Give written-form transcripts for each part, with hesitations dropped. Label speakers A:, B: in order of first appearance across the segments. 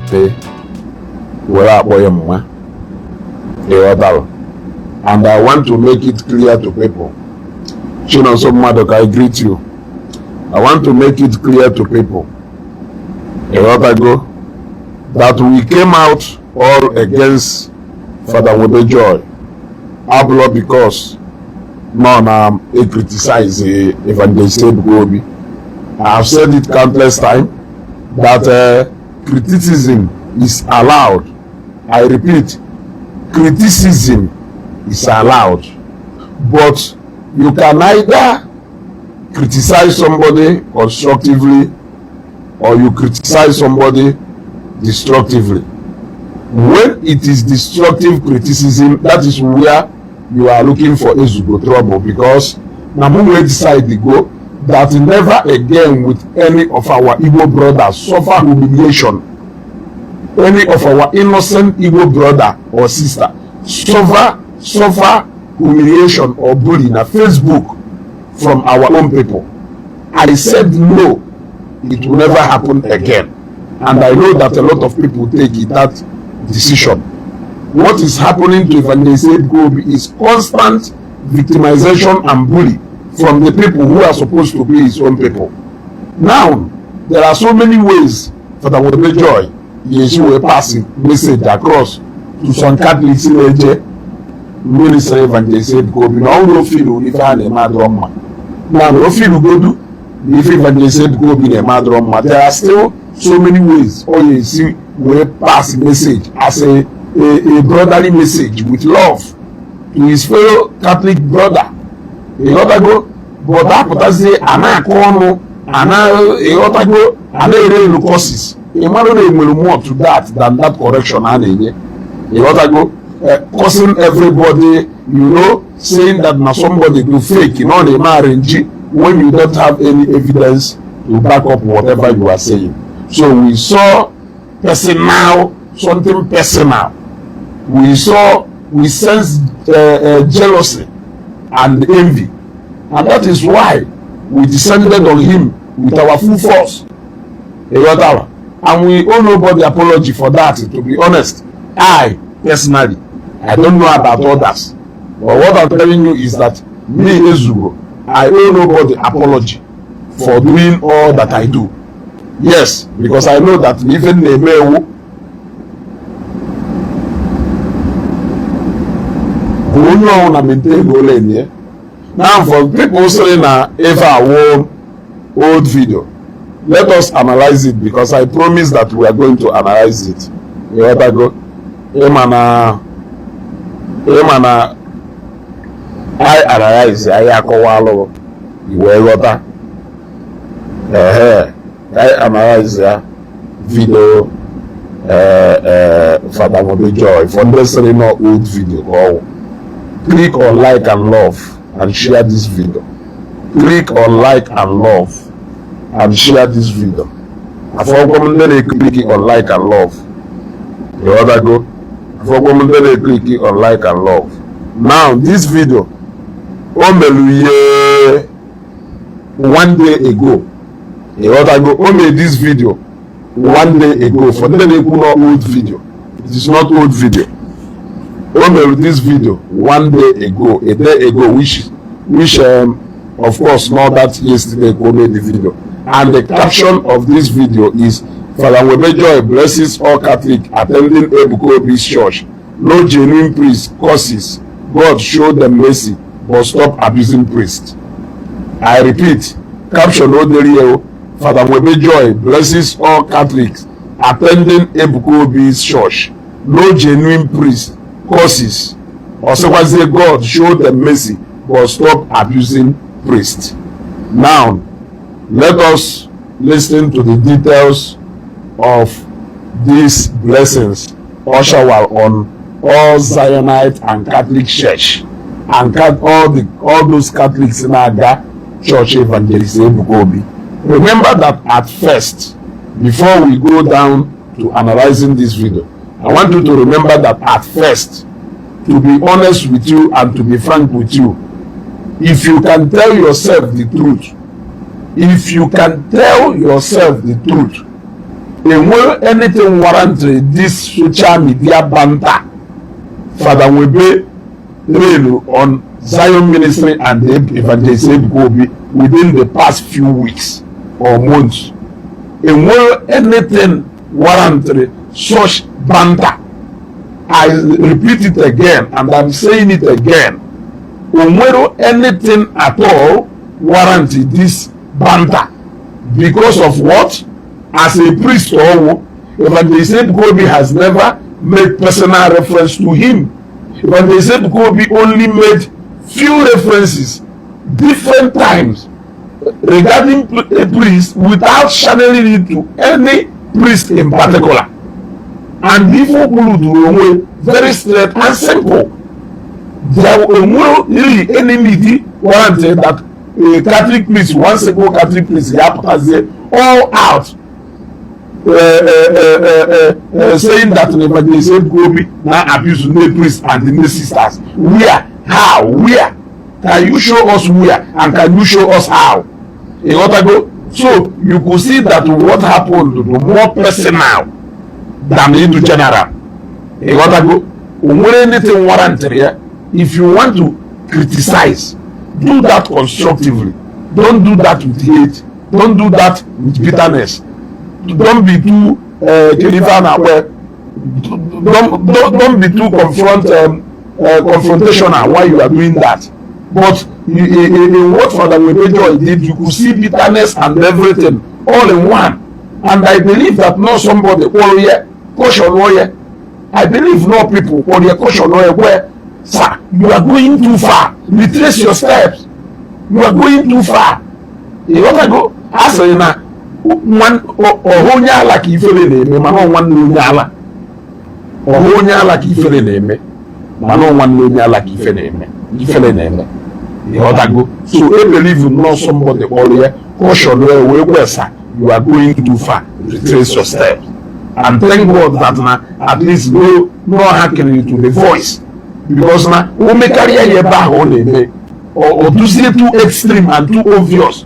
A: Mpe were akpọ ya mma. Ịghọtara? And I want to make it clear to people. Chinonso Madoka, I greet you. I want to make it clear to people, ịghọtago, that we came out all against Father Nwebe Joy abụlọ because nọ na e criticize Evangelist Ebuka Obi. I have said it countless times that criticism is allowed. I repeat, criticism is allowed, but you can either criticize somebody constructively or you criticize somebody destructively. When it is destructive criticism, that is where you are looking for Ezugo trouble, because na mụ wey decide to go that never again with any of our Igbo brothers suffer humiliation, any of our innocent Igbo brother or sister suffer humiliation or bully na Facebook from our own people. I said no, it will never happen again, and I know that a lot of people take it, that decision. What is happening to Evangelist Ebuka Obi is constant victimization and bully from the people who are supposed to be his own people. Now, there are so many ways for the Nwebe Joy esi wee pass message across to some Catholics na-eje ministry Evangelist Ebuka Obi na ọ bụrụ ofilu ife a na-eme adịrọ mma na ofilugodu na ife Evangelist Ebuka Obi na-eme adịrọ mma. There are still so many ways ọ ga-esi wee pass message as a brotherly message with love to his fellow Catholic brother, ịghọtago? But apụtazie a na-akọ ọnụ ana, ịghọtago, a na-ere elu courses. Ị mara na enwere more to that than that correction a na-enye, ịghọtago? Causing everybody, saying that na somebody do fake na ọ na-eme arrange when you don't have any evidence to back up whatever you are saying. So we saw personal, something personal. We saw, we sense jealousy and envy, and that is why we descended on him with our full force, ịghọtara? And we owe nobody apology for that. To be honest, I personally, I don't know about others, but what I'm telling you is that me, Ezugo, I owe nobody apology for doing all that I do. Yes, because I know that ife m na-eme ewu bụ onye ọwụ na maintain ole enye. Now, for people saying na ife awụ old video, let us analyze it, because I promise that we are going to analyze it, ịghọtago? Ịma na I analyze, anyị akọwalụ iwee ghọta. Ehe, I analyze ya video Fada Nwebe Joy. For ndị sịrị na old video ka ọ wụ, click on like and love and share this video. Click on like and love and share this video. Afọgwọ m ndị na-eclick on like and love, ịghọtago? Afọgwọ m ndị na-eclick on like and love. Now, this video o melu ihe one day ago, ịghọtago? O made this video one day ago. For ndị na-ekwu na old video, it is not old video. O mere this video one day ago, a day ago, which of course not that yesterday ka o made the video. And the caption of this video is, "Father Nwebe Joy blesses all Catholic attending Ebuka Obi's church. No genuine priest curses. God show them mercy, but stop abusing priest." I repeat, caption o dere here, "Father Nwebe Joy blesses all Catholics attending Ebuka Obi's church. No genuine priest curses." Ọ sịkwazie, "God show them mercy, but stop abusing priest." Now, let us listen to the details of these blessings or shower on all Zionite and Catholic Church and all those Catholics na-aga church Evangelist Ebuka Obi. Remember that at first, before we go down to analyzing this video, I want you to remember that at first, to be honest with you and to be frank with you, if you can tell yourself the truth, if you can tell yourself the truth, Enwere anything warrant this social media banter Father Nwebe rail on Zion Ministry and Evangelist Ebuka Obi within the past few weeks or months? Enwere anything warrant such banter? I repeat it again and I'm saying it again: onwere anything at all warrant this banter? Because of what? As a priest or Evangelist Ebuka Obi has never made personal reference to him. Evangelist Ebuka Obi only made few references different times regarding a priest without channeling it to any priest in particular. And ife o kwuru duru onwe very straight and simple. There enwere really any need warranted that a Catholic priest, one single Catholic priest, ga-apụtazie all out saying that Evangelist Ebuka Obi na abuse the priest and the lay sisters? Where? How? Where? Can you show us where, and can you show us how? Ịghọtago? So you could see that what happened bụ more personal than into general. Ịghọtago? O nwere anything warranted ya? If you want to criticize, do that constructively. Don't do that with hate. Don't do that with bitterness. Don't be too kedu ife a na-akpọ, don't be too confrontational while you are doing that. But in what Father Nwebe Joy did, you could see bitterness and everything all in one. And I believe that not somebody kpọrọ ya caution ya. I believe no people kpọrọ ya caution ya where, "Sir, you are going too far. Retrace your steps. You are going too far." Ịghọtago? A sịrị na ọha onye ala ka ifere na-eme, mana ọ nwanne onye ala. Ọha onye ala ka ifere na-eme, mana ọ nwanne onye ala ka ife na-eme, ifere na-eme. Ịghọtago? So e believe no somebody kpọrọ ya caution ya wee gwesa, "You are going too far. Retrace your steps." And thank God that na at least no hearkening to the voice, because na o mekarịa ya ebe ahụ ọ na-eme, ọ duzie too extreme and too obvious.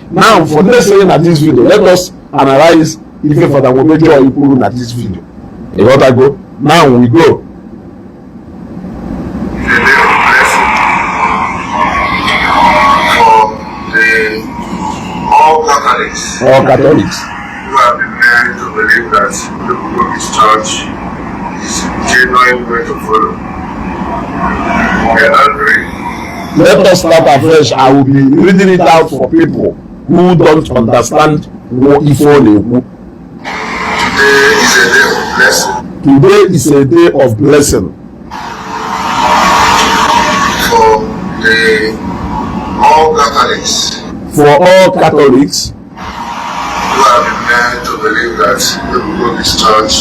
A: Now, for this saying na this video, let us analyze ife Father Nwebe Joy kwuru na this video. Ịghọtago? Now we go.
B: A day of blessing for the all Catholics
A: All Catholics
B: who have been made to believe that the Obi's Church is genuine way to follow. We are angry.
A: Let us start afresh. I will be reading it out for people who don't understand what ife ọ na-ekwu.
B: Today is a day of blessing
A: Today is a day of blessing
B: for the all Catholics
A: for all Catholics
B: who have been made to believe that the Obi's Church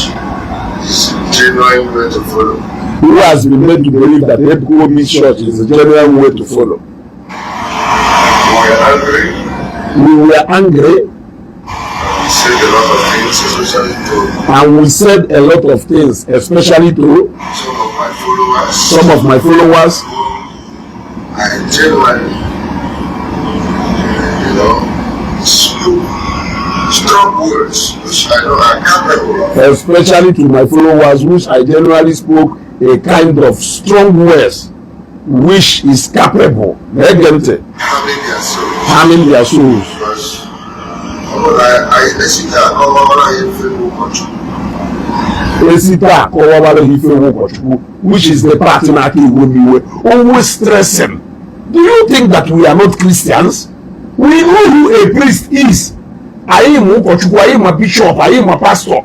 B: is genuine way to follow.
A: Who has been made to believe that Ebuka Obi's church is a genuine way to follow.
B: We are angry.
A: We were angry.
B: We said a lot of things, especially to
A: And we said a lot of things, especially to
B: some of my followers
A: some of my followers
B: who I genuinely, spoke strong words which I know are capable of
A: especially to my followers, which I generally spoke a kind of strong words which is capable, na-ege ntị,
B: harming their souls.
A: Harming their souls.
B: Because ọ bụrụ na anyị esite akọwara anyị mfe bụ ụkọchukwu.
A: Esi taa kọwabara ha ife nwe ụkọchukwu, which is the part na-aka iwe m iwe. Always stressing, do you think that we are not Christians? We know who a priest is. Anyị ma ụkọchukwu, anyị ma bishop, anyị ma pastor.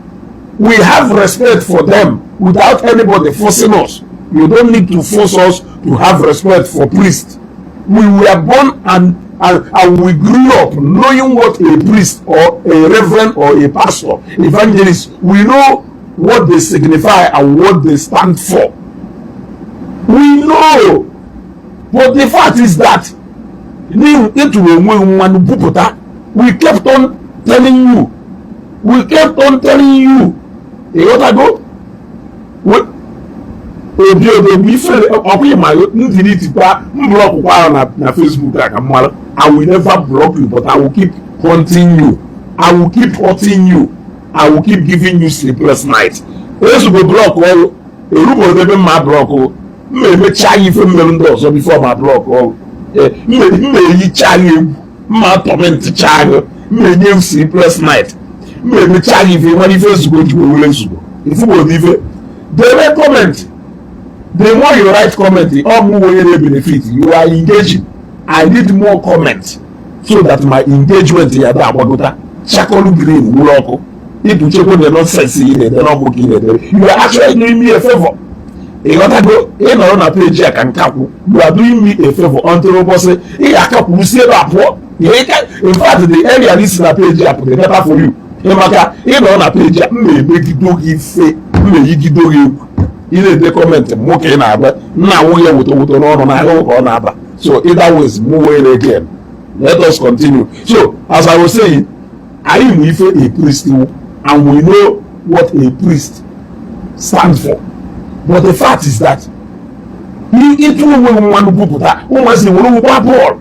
A: We have respect for them without anybody forcing us. You don't need to force us to have respect for priest. We were born and we grew up knowing what a priest or a reverend or a pastor, evangelist, we know what they signify and what they stand for. We know. But the fact is that ịtụrụ onwe mmanụ bupụta. We kept on telling you, we kept on telling you. Ịghọtago? Obi obi ifere ọkwa ịma ndilitikwa m blockụkwa ahụ na Facebook a ka mmadụ. I will never block you, but I will keep hunting you. I will keep hurting you. I will keep giving you sleepless nights. Ezugbo block ọrụ erubere ebe mma block mma emecha ya ife mmerụ ndị ọzọ before ma block ọrụ mma eyicha ya egwu mma tormentcha gị mma enye m sleepless night mma emecha ya ife nwere ife ezugbo ji were ezugbo ifugbo ife debe comment. The more you write comment, ọ bụ onye na-benefit. You are engaging. I need more comment so that my engagement ya da agbagota chakolu green wụrụ ọkụ ịtụchekwa na nonsense ị na-ede n'ọmụ ka ị na-edere. You are actually doing me a favor. Ịghọtago ịnọrọ na page a ka nkakwụ. You are doing me a favor until ụbọchị ị ga-akakwuru si ebe a pụọ. In fact, the area isi na page a pụrụ better for you maka ịnọrọ na page a m na-emegido gị ife m na-eyigido gị egwu. Ị na-ede comment mụ ka ị na-agba nna awụ ya woto woto n'ọnụ na ahụ ka ọ na-aba. So either ways, mụ were again. Let us continue. So as I was saying, anyị mụ ife a priest wụ and we know what a priest stand for, but the fact is that ịtụ onwe mmanụ bupụta ụmụazị were ụgba bọọlụ.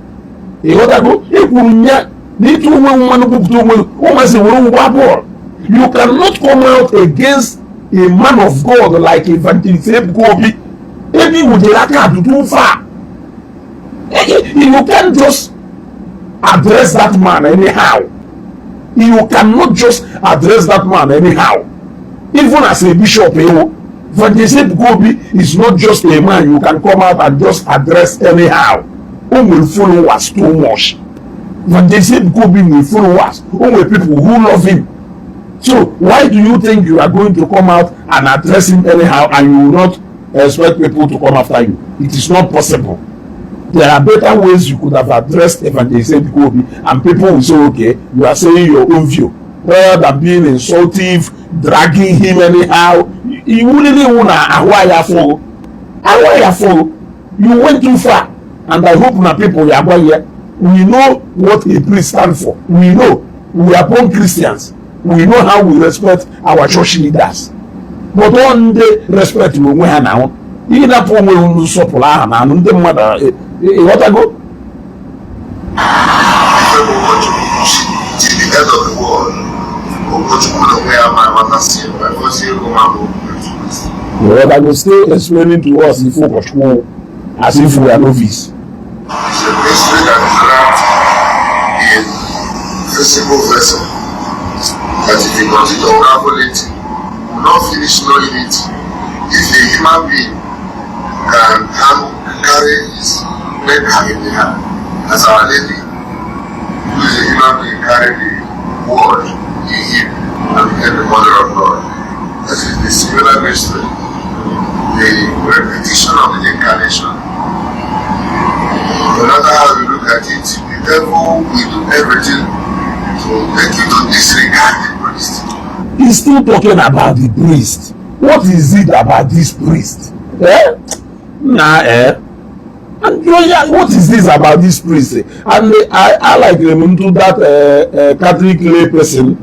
A: Ịghọtago ịkwuru nya na ịtụ onwe mmanụ bupụta onwe ụmụazị were ụgba bọọlụ. You cannot come out against a man of God like Evangelist Ebuka Obi ebe i wujere aka too far. You can't just address that man anyhow. You cannot just address that man anyhow, even as a bishop. Ewo Evangelist Ebuka Obi is not just a man you can come out and just address anyhow. O nwere followers too much. Evangelist Ebuka Obi nwere followers. O nwere people who love him. So why do you think you are going to come out and address him anyhow and you will not expect people to come after you? It is not possible. There are better ways you could have addressed Evangelist Ebuka Obi and people will say, "Okay, you are saying your own view," rather than being insultive, dragging him anyhow. Iwu niile iwu na ahụ anyị afụghụ ahụ anyị afụghụ. You went too far and I hope na people ya agwa ya. We know what a priest stand for. We know we are born Christians. We know how we respect our church leaders, but ọ ndị respect onwe ha na ahụ ịnapụ onwe ha nsọpụrụ aha na anụ ndị mmadụ. Ịghọtago?
B: Ife bụ ụkọchukwu till the end of the world. Ụkọchukwu na onwe ya ma amatasị ma gosi ego ma bụ
A: Ịghọtago? Still explaining to us ife ụkọchukwu as if we are novice.
B: It's a mystery that is wrapped in physical vessel that if you continue to unravel it, you will not finish knowing it. If a human being can carry his maker in the hand, as Our Lady, who is a human being, carry the word in him and became the mother of God. That is the similar mystery, the repetition of the incarnation. No matter how you look at it, the devil will do everything to make you to disregard the priest.
A: He's still talking about the priest. What is it about this priest? Eh? Nah, eh? And you know, yeah, what is this about this priest? And I like him into that Catholic lay person,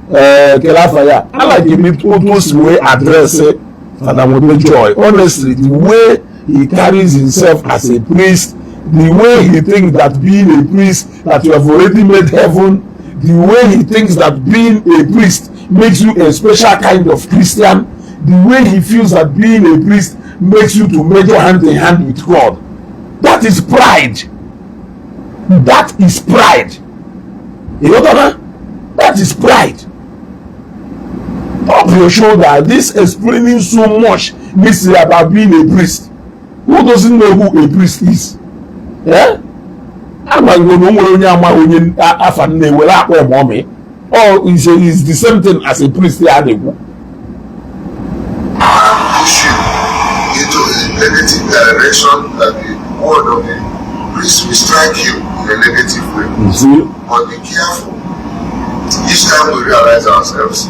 A: Kelafaya. I like him otu o si wee address Father Mobe Joy. Honestly, the way he carries himself as a priest, the way he thinks that being a priest, that you have already made heaven, the way he thinks that being a priest makes you a special kind of Christian, the way he feels that being a priest makes you to major hand in hand with God. That is pride. That is pride. You know that? That is pride. Up your shoulder. This explaining so much mystery about being a priest. Who doesn't know who a priest is? Yeah? Amaghị na o nwere onye amaghị onye afa nne were akpọ ọmọmị or is the same thing as a priest ya na-ekwu.
B: And push you into a negative direction that the word of the priest will strike you in a negative way.
A: You see?
B: But be careful. Each time we realize ourselves,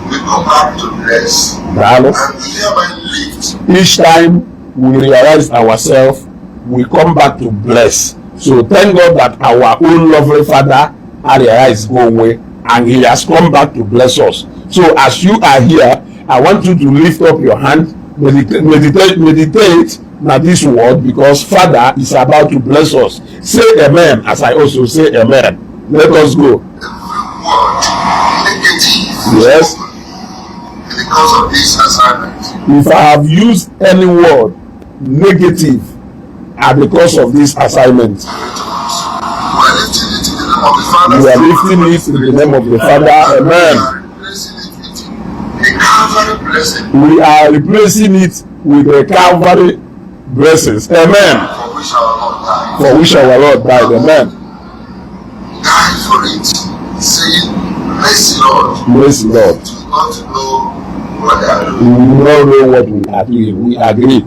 B: we come back to bless
A: Daalụ.
B: And we hereby lift
A: Each time we realize ourselves, we come back to bless. So thank God that our own lovely father realized go away and he has come back to bless us. So as you are here, I want you to lift up your hand, meditate, meditate, meditate na this word, because Father is about to bless us. Say amen as I also say amen. Let us go.
B: Every word negative
A: Yes.
B: spoken. because of this assignment,
A: If I have used any word negative at because of this assignment,
B: we are lifting it in the name of the Father,
A: we are
B: Son,
A: lifting
B: and Holy
A: it in the
B: Spirit.
A: Name of the Father.
B: And we
A: Amen.
B: are replacing it with a Calvary blessing
A: We are replacing it with the Calvary blessings. Amen.
B: for which our Lord died.
A: For which our Lord died. Amen.
B: Died for it, saying, "Mercy, Lord,
A: Mercy, Lord.
B: do not know what they are
A: We
B: doing."
A: do not know what we are doing. We agree.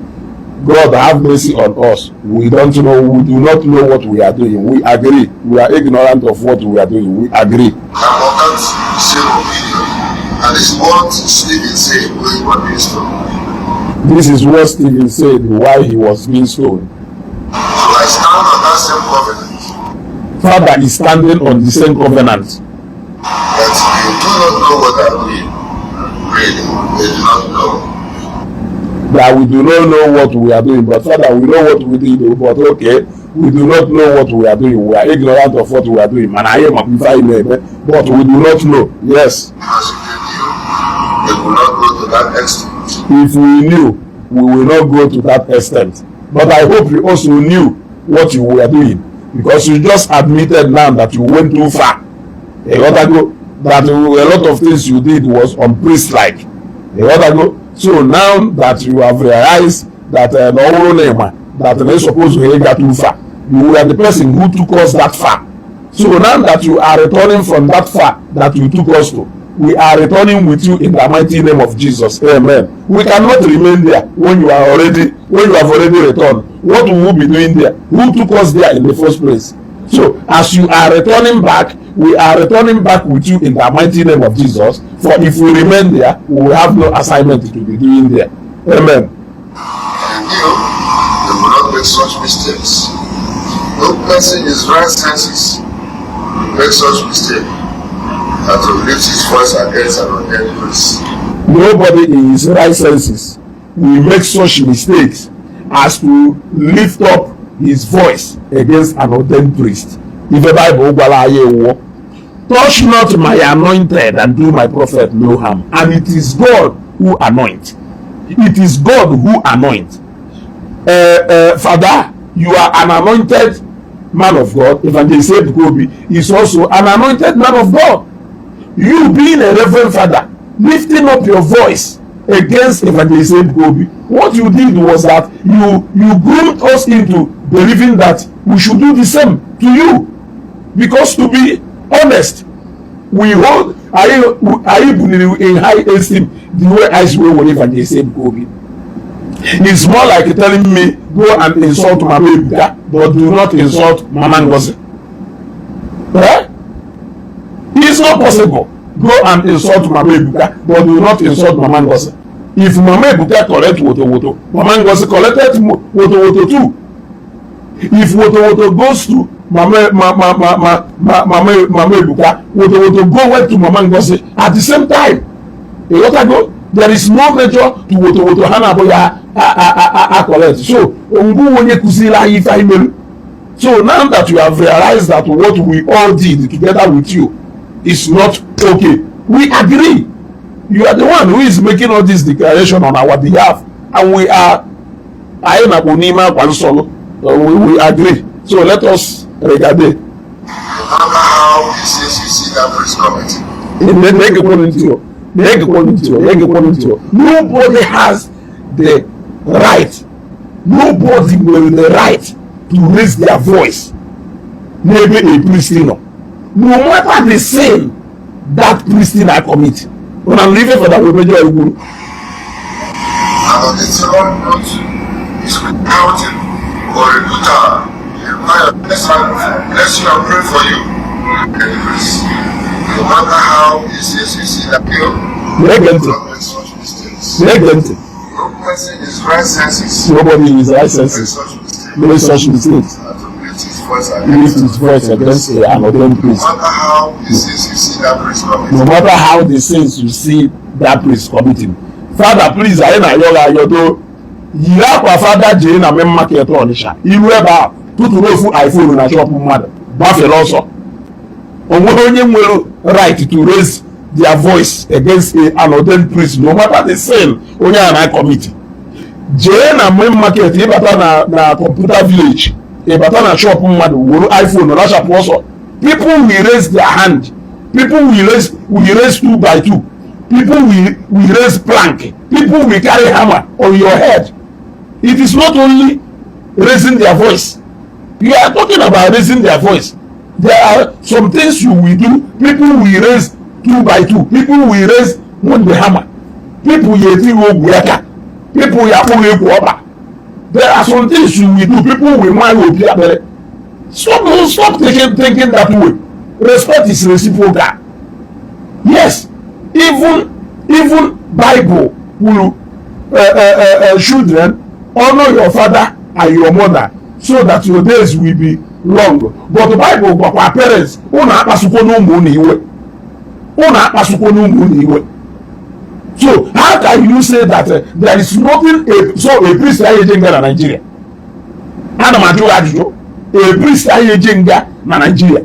A: God have mercy on us. We don't know. We do not know what we are doing. We agree. We are ignorant of what we are doing. We agree.
B: I'm of that same opinion. And it's what Stephen said when he was being stoned.
A: This is what Stephen said while he was being stoned.
B: So I stand on that same covenant
A: Father is standing on the same covenant
B: that they do not know what they are doing. Really, they do not know.
A: That we do not know what we are doing. But Father, we know what we did. But okay, we do not know what we are doing. We are ignorant of what we are doing. Man, I am a, but we do not know. Yes.
B: Because if they knew, they would not go to that extent.
A: If we knew, we will not go to that extent. But I hope you also knew what you were doing, because you just admitted now that you went too far. Ịghọtago? That a lot of things you did was unpriest-like. Ịghọtago? So now that you have realized that na ọ bụrụ na ịma that na suppose to ịga too far, you were the person who took us that far. So now that you are returning from that far that you took us to, we are returning with you in the mighty name of Jesus. Amen. We cannot remain there when you have already returned. What will we be doing there? Who took us there in the first place? So as you are returning back, we are returning back with you in the mighty name of Jesus. For if we remain there, we will have no assignment to be doing there. Amen.
B: They knew they would not make such mistakes. No person in his right senses will make such mistake that to lift his voice against an ordained priest.
A: Nobody in his right senses will make such mistakes as to lift up his voice against an ordained priest. Ife Bible gwara anyị ewuo, "Touch not my anointed and do my prophet no harm." And it is God who anoint. It is God who anoint. Father, you are an anointed man of God. Evangelist Ebuka Obi is also an anointed man of God. You being a reverend father, lifting up your voice against Evangelist Ebuka Obi, what you did was that you groomed us into believing that we should do the same to you. Because to be honest, we hold anyị anyị buliri in high esteem the way I swear with Evangelist Ebuka Obi. It's more like telling me, "Go and insult Mama Ebuka, but do not insult Mama Ngozi." Eh? It's not possible. "Go and insult Mama Ebuka, but do not insult Mama Ngozi." If Mama Ebuka collect woto woto, Mama Ngozi collected woto woto too. If woto woto goes to Mama ma, ma, ma, ma, ma, Mama, Mama Ebuka, woto woto go went to Mama Ngozi at the same time. Ịghọtago? There is no measure to woto woto ha na-abụ ya a collect. So ngwu onye kụziri anyị ife anyị mere. So now that you have realized that what we all did together with you is not okay, we agree. You are the one who is making all this declaration on our behalf, and we are anyị nakpu n'ime akwa nsọ. We agree. So let us regade.
B: No matter how he says you see that priest committing,
A: Na-egekwanụ ntị o, na-egekwanụ ntị o, na-egekwanụ ntị o. Nobody has the right, nobody nwere the right to raise their voice n'ebe a priest nọ, no matter the sin that priest na commit. Una nụ ife Fada Webejo kwuru?
B: And on the second note, is counting or rebuttal bless you and pray for you. And no matter how he says you see that you
A: Na-ege ntị.
B: Not make such mistakes.
A: Na-ege ntị.
B: No person in his right senses
A: Nobody in his right
B: make
A: senses
B: such mistakes
A: make such mistakes
B: and to lift his voice
A: lift
B: against
A: his voice against an ordained
B: No
A: priest.
B: matter how he says you see that priest committing,
A: No matter how the sins you see that priest committing. Father, please, anyị na-ayọ gị ayọdo, yiri akwa fada, jee na main market Ọnịsha, iru ebe a, tụtụrụ ofu iPhone na shop mmadụ, gbafere ọsọ. O nweghị onye nwere right to raise their voice against an ordained priest, no matter the sin onye a na-commit. Jee na main market, ịbata na Computer Village, ịbata na shop mmadụ were iPhone rachapụ ọsọ, people will raise their hand, people will raise two by two, people will raise plank, people will carry hammer on your head. It is not only raising their voice. You are talking about raising their voice. There are some things you will do, people will raise two by two, people will raise one the hammer, people ya eti ogwu aka, people ya akpụghị ekwu ọba. There are some things you will do, people will mind opi akpere. Stop thinking that way. Respect is reciprocal. Yes, even Bible kwuru, "Children, honour your father and your mother so that your days will be long." But the Bible gwakwa parents, unu akpasukwo n'ụmụ unu iwe, unu akpasukwo n'ụmụ unu iwe. So how can you say that there is nothing so a priest anyị eje nga na Nigeria? Ana m ajụ gị ajụjụ. A priest anyị eje nga na Nigeria?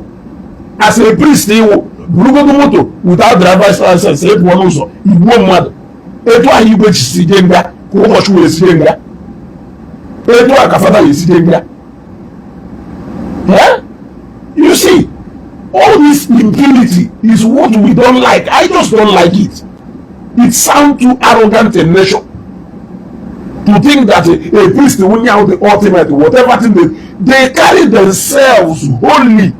A: As a priest, iwu burugodo moto without driver's license, ịpụọ n'ụzọ, igbuo mmadụ, etu ahụ igwe si je nga ka ụkọchukwu wee si je nga, etu a ka fada esi je nga. Yeah? You see, all this impunity is what we don't like. I just don't like it. It sounds too arrogant in nature to think that a priest will now the ultimate whatever thing. They carry themselves holy.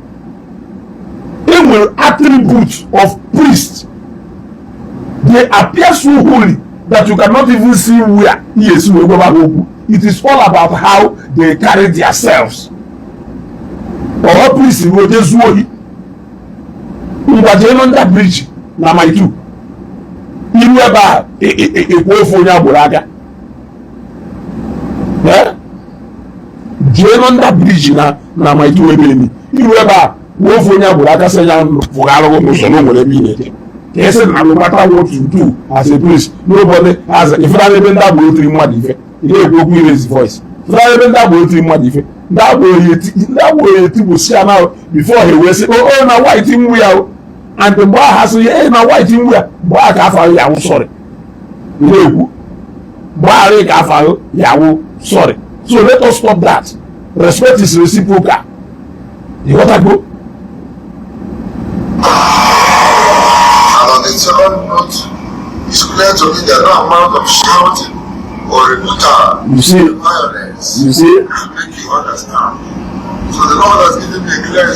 A: Enwere attributes of priest. They appear so holy that you cannot even see where ihe esi wee gwaba ha okwu. It is all about how they carry themselves. Ọrụ priest ruo je zuo ohi, ngwa, jee under bridge na Mile 2, iru ebe a, ekwu ofe onye agboro aka. Jee under bridge na Mile 2, ebe emi iru ebe a, kwuo ofe onye agboro aka, sị ya fụgharụghị n'ụzọ na o nwere ebe ị na-eje, ka esi na no matter what you do as a priest, nobody has. Ifụtara ebe ndị agboro tiri mmadụ ife, ị na-ekwu okwu iraise voice. Ifụtara ebe ndị agboro tiri mmadụ ife, ndị agboro ya etigbusi na before ha wee sị o na white nwu ya o. And mgbe ahụ ha sị ya na white nwu ya, mgbe ahụ ka afọ ahụ ya wụ sorry. Ị na-ekwu mgbe ahụ ka afọ ahụ ya wụ sorry. So let us stop that. Respect is reciprocal. Ịghọtago?
B: And on the second note, it's clear to me that no amount of shouting or rebuttal
A: You see,
B: violence
A: you see,
B: can make you understand. So the Lord has given me a clear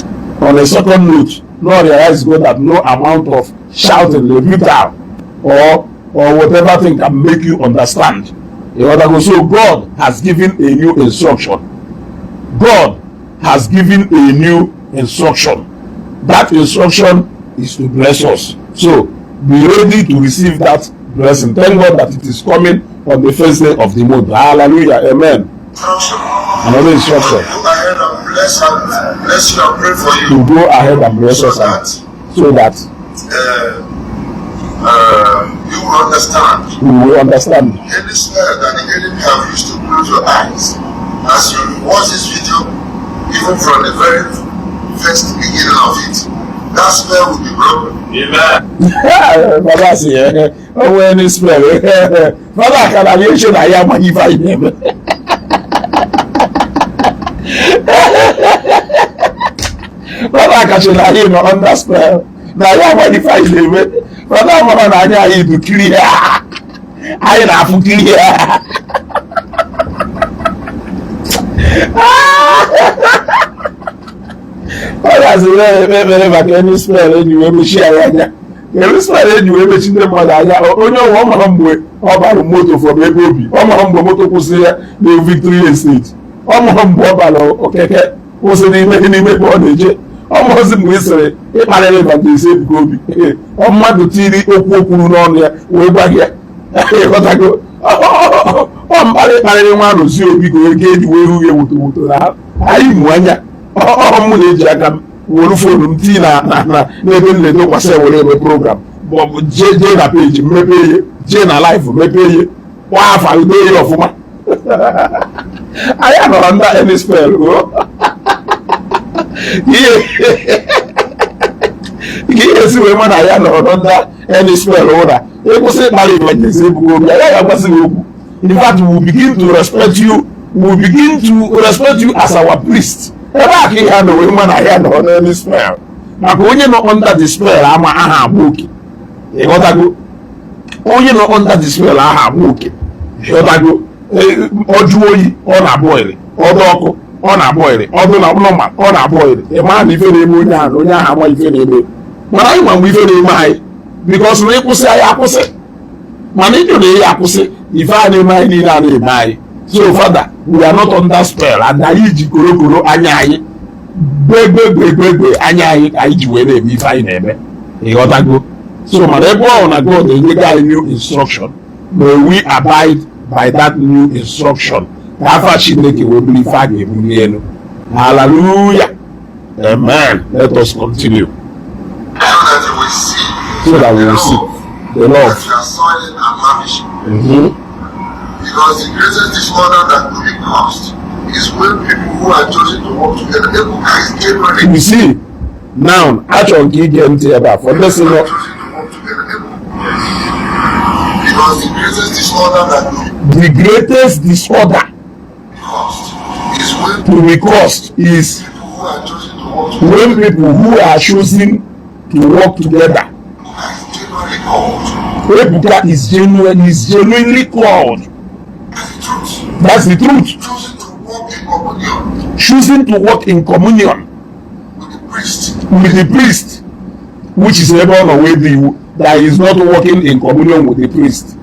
A: On a second note, no realize God that no amount of shouting, rebuttal, or whatever thing can make you understand. Ịghọtago? So God has given a new instruction. God has given a new instruction. That instruction is to bless us. So be ready to receive that blessing. Thank God that it is coming on the first day of the month. Hallelujah. Amen.
B: Instruction.
A: Another instruction.
B: Go ahead and bless you and pray for you.
A: To go ahead and bless
B: So
A: us and
B: that
A: so that
B: you will understand.
A: We will understand.
B: Any spell that the enemy have used to close your eyes, as you watch this video, even from the very first beginning of it, that spell will be broken.
A: Baba si ẹ ọwọ́ ẹni spell. Baba akara ni eche na ya amaghị ife anyị na-eme. Baba akachi na anyị nọ under spell, na ya amaghị ife anyị na-eme. Baba amara na anya anyị bụ kiri ya, anyị na-afụ kiri ya. Ọ ga-asị na-ekpe ekpere maka any spell eji wee mechie anyị anya. Kedu spell eji wee mechi ndị mmadụ anya? Onye ọnwa ọ mara mgbe ọ bara moto from ebe obi, ọ mara mgbe moto kwụsịrị ya na Victory Estate, ọ mara mgbe ọ bara okeke kwụsị n'ime ebe ọ na-eje, ọ mazi mgbe ị sịrị ịkparịrị Evangelist Ebuka Obi, ọ mmadụ tiri okwu okwuru n'ọnụ ya wee gwa gị ya. Ịghọtago? Ọ mkparị kparịrị nwa arụzi obi ka onye ga-eji wee hụ ya woto woto na anyị mụ anya. Ọ mụ na-eji aka m were phone m tii na na n'ebe m na-edokwasị were eme program, maọbụ jee na peji m mepee ihe, jee na live mepee ihe, kpọọ afa dee ihe ọfụma. Anyị anọrọ ndị any spell ihe Ka ihe esi wee ma na ya nọrọ under any spell ụra, ịkwụsị ịkparị Evangelist Ebuka Obi, ya ga-agwasị gị okwu. In fact, we will begin to respect you. We will begin to respect you as our priest. Ebe a ka ihe a nọ wee ma na ya nọrọ n'any spell, maka onye nọ under the spell ama aha agba oke. Ịghọtago? Onye nọ under the spell aha agba oke. Ịghọtago? Ọjụ oyi, ọ na-abụ iri. Ọdụ ọkụ, ọ na-abụ iri. Ọdụ na normal, ọ na-abụ iri. Ị mara na ife na-eme onye ahụ na onye ahụ ama ife na-eme. Mana anyị ma mgbe ife na-eme anyị, because na ịkwụsị, anyị akwụsị. Mana ịjụ na ihe akwụsị, ife a na-eme anyị niile a na-eme anyị. So Father, we are not under spell, and anyị ji korokoro anya anyị, gbegbegbegbe anya anyị ka anyị ji wee na-eme ife anyị na-eme. Ịghọtago? So mana ebe ọ na God enyego anyị new instruction, may we abide by that new instruction, ka afa Chineke wee bụrụ ife a ga-ebuli elu. Hallelujah, amen. Let us continue.
B: So that you will see
A: So that we will see the love
B: that you are soiling and lavishing. Because the greatest disorder that could be caused is when people who are chosen to work together, Ebuka is genuinely
A: You see now, achọrọ m ka ige ntị ebe a for ndị si nọ.
B: Chosen to work together. Because the greatest disorder that could
A: The greatest disorder
B: be caused is when
A: to be caused is
B: people who are chosen to work together,
A: when people who are choosing to work together.
B: Ebuka is genuinely called.
A: Ebuka is genuinely called.
B: That's the truth.
A: That's the truth.
B: Choosing to work in communion
A: Choosing to work in communion
B: with the priest
A: with the priest, which is ebe ọ nọ wee dị iwu that he is not working in communion with the priest,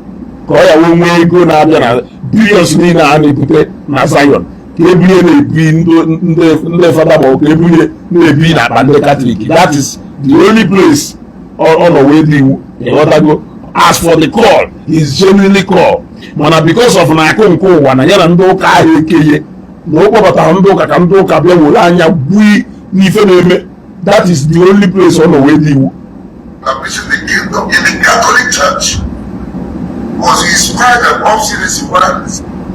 A: ka ọ ya wee nwee ego na-abịa na billions niile a na-ebute na Zion, ka ebulie na-ebi ndị fada, ma ọ ka ebulie na-ebi n'akpa ndị Katọlik. That is the only place ọ nọ wee dị iwu. Ịghọtago? As for the call, he is genuinely called, mana because of na akụ nke ụwa na ya na ndị ụka ahụ ekenye na ọ kpọbatara ndị ụka ka ndị ụka bịa were anya gwui n'ife na-eme, that is the only place ọ nọ wee dị iwu.
B: Establishing the kingdom in the Catholic Church was his pride and obstinacy what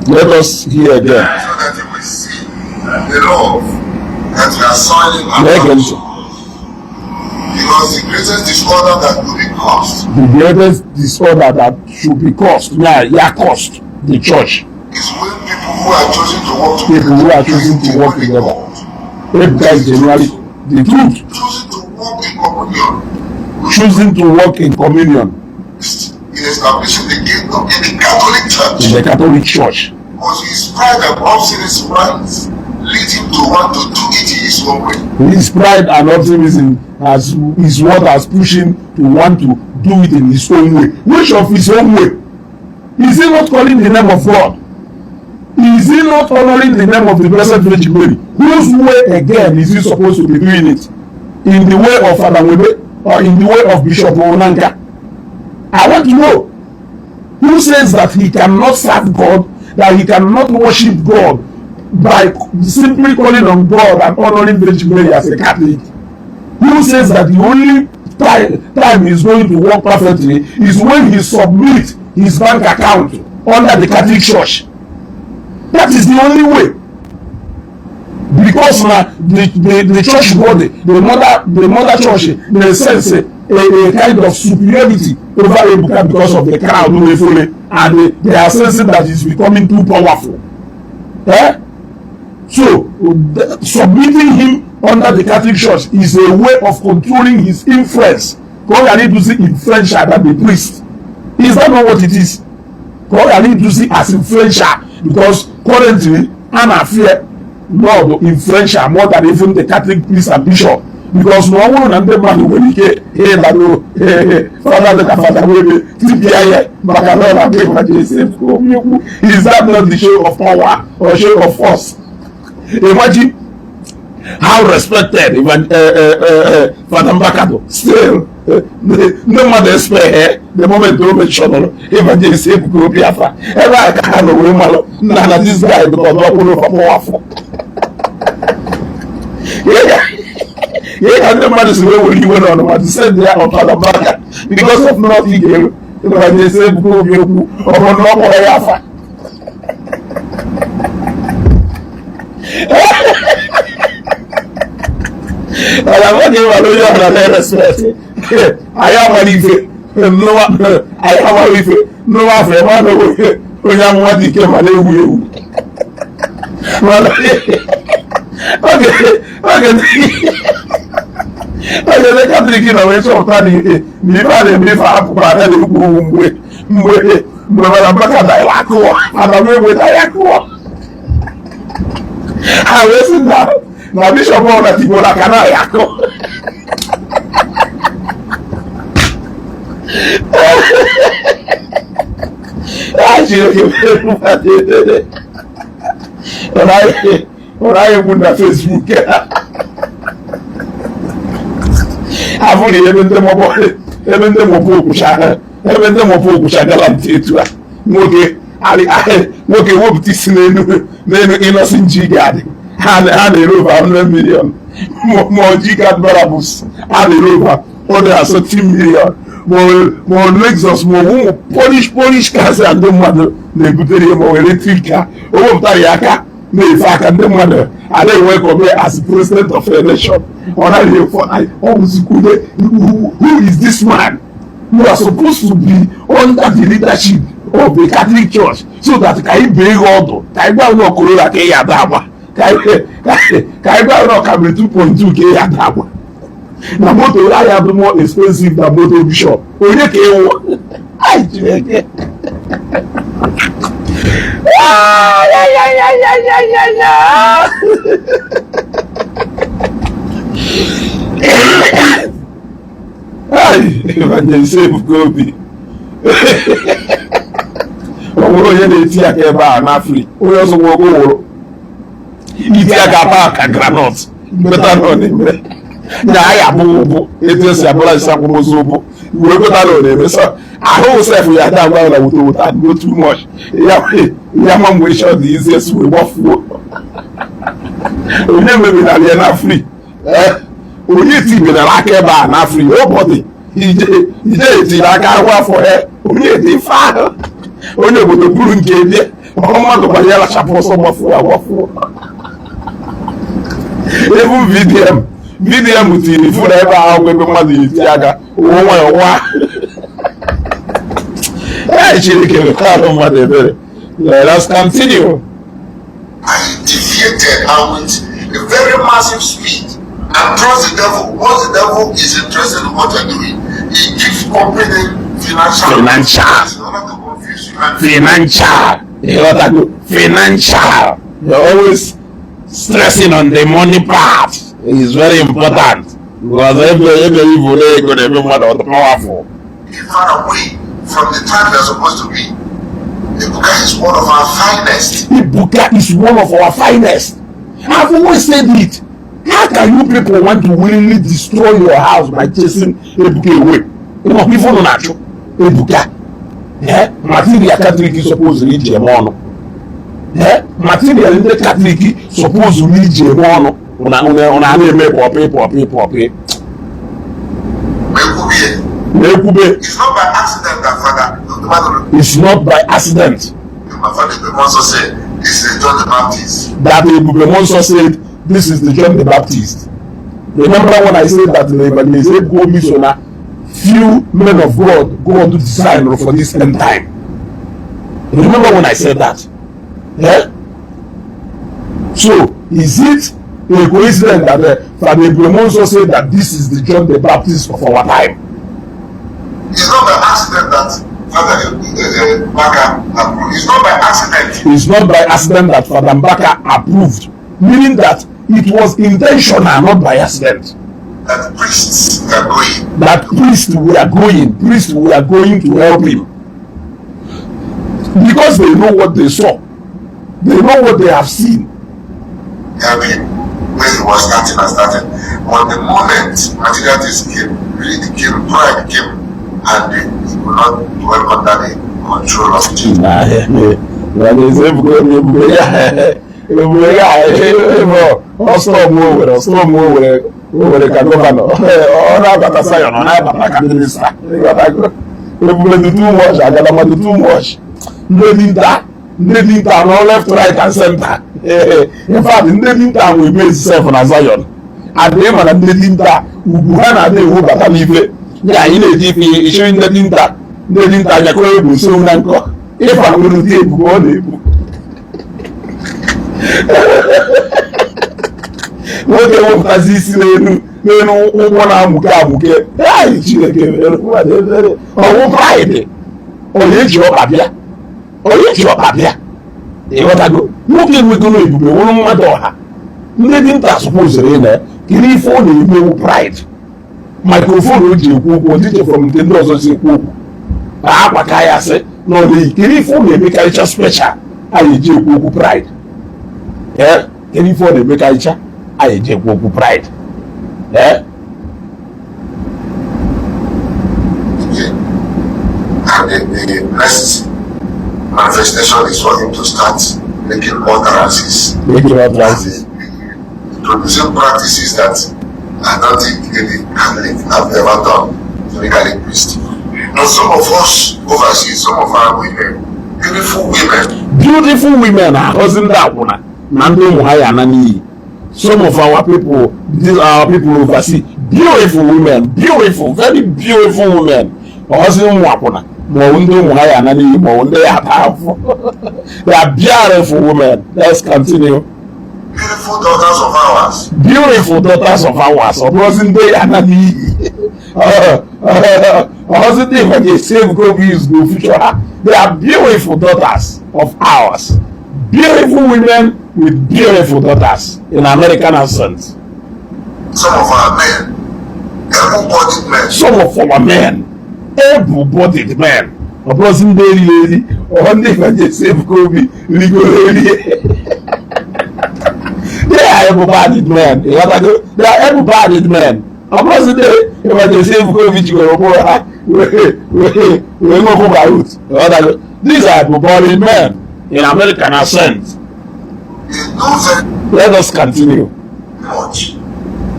A: Let us hear again.
B: So that you will see the love that you are soiling and
A: Na-ege ntị.
B: Because the greatest disorder that could be caused
A: The greatest disorder that should be caused, ya caused the church,
B: is when people who are chosen to work together,
A: people who are choosing to work together. Ebuka is genuinely the truth.
B: Choosing to work in communion
A: Choosing to work in communion
B: in establishing the kingdom in the Catholic Church
A: in the Catholic Church
B: was his pride and obstinate minds lead him to want to do it in his own way.
A: His pride and optimism is what has pushed him to want to do it in his own way. Which of his own way? Is he not calling the name of God? Is he not honoring the name of the Blessed Virgin Mary? Whose way again is he supposed to be doing it? In the way of Father Webe or in the way of Bishop Onanka? I want to know. Who says that he cannot serve God, that he cannot worship God by simply calling on God and honoring Virgin Mary as a Catholic? Who says that the only time he's going to work perfectly is when he submits his bank account under the Catholic Church? That is the only way. Because na the church body, the mother church, dey sense a kind of superiority over Ebuka because of the crowd wey follow, and they are sensing that he's becoming too powerful. Eh? So submitting him under the Catholic Church is a way of controlling his influence, ka ọ ghara ịdụzi influential than the priest. Is that not what it is? Ka ọ ghara ịdụzi as influential, because currently a na-fear Lord influential more than even the Catholic priest and bishop, because na ọ bụrụ na ndị mmadụ nwere ike ịgbado fada dịka Fada Webe tipịa ya maka na ọ na-abụ Evangelist Okwu. Is that not the show of power or show of force? Imagine how respected even Father Mbaka still ndị mmadụ expect the moment o mentionụrụ Evangelist Ebuka Obi afa, ebe a ka ha nọ wee malụ nna na this guy because ọ kwụrụ powerful. Ihe ka ndị mmadụ si wee were iwe n'ọnụma to send ya on Father Mbaka because of not ige Evangelist Ebuka Obi okwu, ọ bụrụ na ọ kpọrọ ya afa. Ọ̀làwọ́ ni wà lórí ọ̀nà náà respect. Anyị amara ife nnụwa, anyị amara ife nnụwa afọ ebe a na onye amụma dị ike ma na-ewu ewu. Mana oge ndị Katọlik nọ wee chọpụta na ihe na ife a na-eme, ife hapụkwara aka na-ekwu okwu mgbe mana Mbaka na ya akụọ, mana m enweta ya kụọ, ha wee sị na bishọp ọbụla tigboro aka na ya akụ. Ah, Chineke mere mmadụ ebere. Ụra anyị egwu na Facebook afụghị ebe ndị mọbụ, ebe ndị mọbụ okwucha, ebe ndị mọbụ okwucha gara ntị etu a. Nwoke wepụta isi n'elu Innoson G-Guard ha na-ere over 100 million, ma ọ G-Guard Brabus ha na-ere over 170 million, ma ọ Lexus, ma ọ ụmụ Polish cars a ndị mmadụ na-ebutere ya, ma ọ electric car. O wepụtara ya aka na-efe aka, ndị mmadụ anaghị enwe ka ọ mee as president of a nation. Ọ naghị efu ọ bụzikwude, who is this man? You are supposed to be under the leadership of the Catholic Church so that ka anyị bee gị ọdụ, ka anyị gwa ụlọ Corolla ka ị ya ada agba, ka anyị gwa ụlọ Camry 2.2 ka ị ya ada agba, na moto ya dị more expensive than moto bishop. Onye ka ịwụ? Ai, Chineke. Ah, ya, ya, ya, ya, ya, ya, ya. Ai, Evangelist Ebuka Obi, ọ nwere onye na-eti aka ebe a n'Afrika, onye ọzọ nwe wụrụ iti aka taa ka groundnut kweta na ọ na-eme na ya abụ ụbụ etu esi abụla isi akwamozu ụbụ wee kweta na ọ na-eme. So ahụ sef ya ada agwa na wuto wuto and go too much ya ya ma mgbe ịchọ dị easiest wee gbafuo. Onye mebinara ya na free, onye tibenara aka ebe a na free nobody. Ije ije etiri aka ahụ afọ ya, onye dị ife ahụ, onye obodo buru nke bịa ọ mmadụ gbara ya lachapụ ọsọ gbafuo agbafuo. Even VDM tiri fụ na ebe ahụ ebe mmadụ eti aka ụwa nwayọ nwa. Ee, Chineke mekarụ mmadụ ebere. Let us continue.
B: And he deviated and with a very massive speed and trust the devil. Once the devil is interested in what you're doing, he keeps pumping in financial
A: Financial.
B: in order to confuse you. And
A: Financial, ịghọtago? Financial. You're always stressing on the money part. Is very important because ebe ibu na ego na-eme mmadụ ọ dị powerful.
B: Be far away from the time they're supposed to be. Ebuka is one of our finest.
A: Ebuka is one of our finest. I've always said it. How can you people want to willingly destroy your house by chasing Ebuka away? Ife unu na-achụ Ebuka. Eh? Material Catholic suppose iji eme ọnụ. Eh? Material ndị Catholic suppose iji eme ọnụ. Una na-eme pọpị pọpị pọpị.
B: Mekwubie.
A: Na-ekwube.
B: It's not by accident that Father, the man,
A: It's not by accident
B: my father Ebube also said, this is John the Baptist.
A: That Ebube Muonso said this is the John the Baptist. Remember when I said that the Evangelist Ebuka Obi so na few men of God God design for this end time? Remember when I said that? Yeah? So is it a coincidence that Father Ebube Muonso said that this is the John the Baptist of our time?
B: It's not by accident that Father Mbaka approved. It's not by accident.
A: It's not by accident that Father Mbaka approved, meaning that it was intentional, not by accident.
B: That priests are going.
A: That priests were going to help him. Because they know what they saw. They know what they have seen.
B: Help him when he was starting and starting. But the moment material things came, greed came, pride came, and he could not dwell under the control of Jesus.
A: Ọsọ m were o were ka governor ọ na-abata Zion, ọ na-abata ka minister. Ebube dị too much, agadama dị too much. Ndị dinta nọ left, right and center. In fact, ndị dinta nwe base sef na Zion. Adịghị mana ndị dinta ugwu ha na-adị ewebata n'ife. Ya anyị na-eji ife ichiri ndị dinta, ndị dinta anyakọrọ egwu nso na nkọ ịfa nwere ụdị ebubo ọ na-ebu. Nwoke wepụtazi isi n'elu n'elu ụgbọ na-amụke amụke. Ai, Chineke mere mmadụ ebere. Ọwụ pride onye eji ọkpa bịa, onye ji ọkpa bịa. Ịghọtago? Nwoke nwegoro ebube wụrụ mmadụ ọha. Ndị dinta supposed ị na kedu ife ọ na-emewu pride. Microphone o ji ekwu okwu ọdịche from nke ndị ọzọ si ekwu okwu na akwa ka ya sị na ọ na-eyi. Kedu ife ọ na-emekarịcha special anyị eji ekwu okwu pride? Ee, kedu ife ọ na-emekarịcha anyị eji ekwu okwu pride? Ee.
B: And the next manifestation is for him to start making utterances.
A: Making utterances.
B: Introducing practices that I don't think any Catholic have ever done to the Catholic priest. Now, some of us overseas, some of our women, beautiful women,
A: Beautiful women ahọzi ndị akwụna na ndị ụmụ ha ya ana n'iyi. Some of our people, these our people overseas, beautiful women, beautiful, very beautiful women, ọhọzi ụmụ akwụna ma ọ bụ ndị ụmụ ha ya ana n'iyi ma ọ bụ ndị ya ata afọ. They are beautiful women. Let's continue.
B: Beautiful daughters of ours,
A: Beautiful daughters of ours, ọ bụrụzi ndị ya ana n'iyi, ọhọzi ndị Evangelist Ebuka Obi is go future ha. They are beautiful daughters of ours, beautiful women with beautiful daughters in American accent.
B: Some of our men, able-bodied men,
A: Some of our men, able-bodied men, ọ bụrụzi ndị eriri eri, ọ ndị Evangelist Ebuka Obi rigoro eri. They are able-bodied men. Ịghọtago? They are able-bodied men. Ọ bụrụzi ndị Evangelist Ebuka Obi jikọrọ ụkpụrụ ha wee nwekwu barut. Ịghọtago? These are able-bodied men in American accent.
B: They know very
A: Let us continue.
B: much.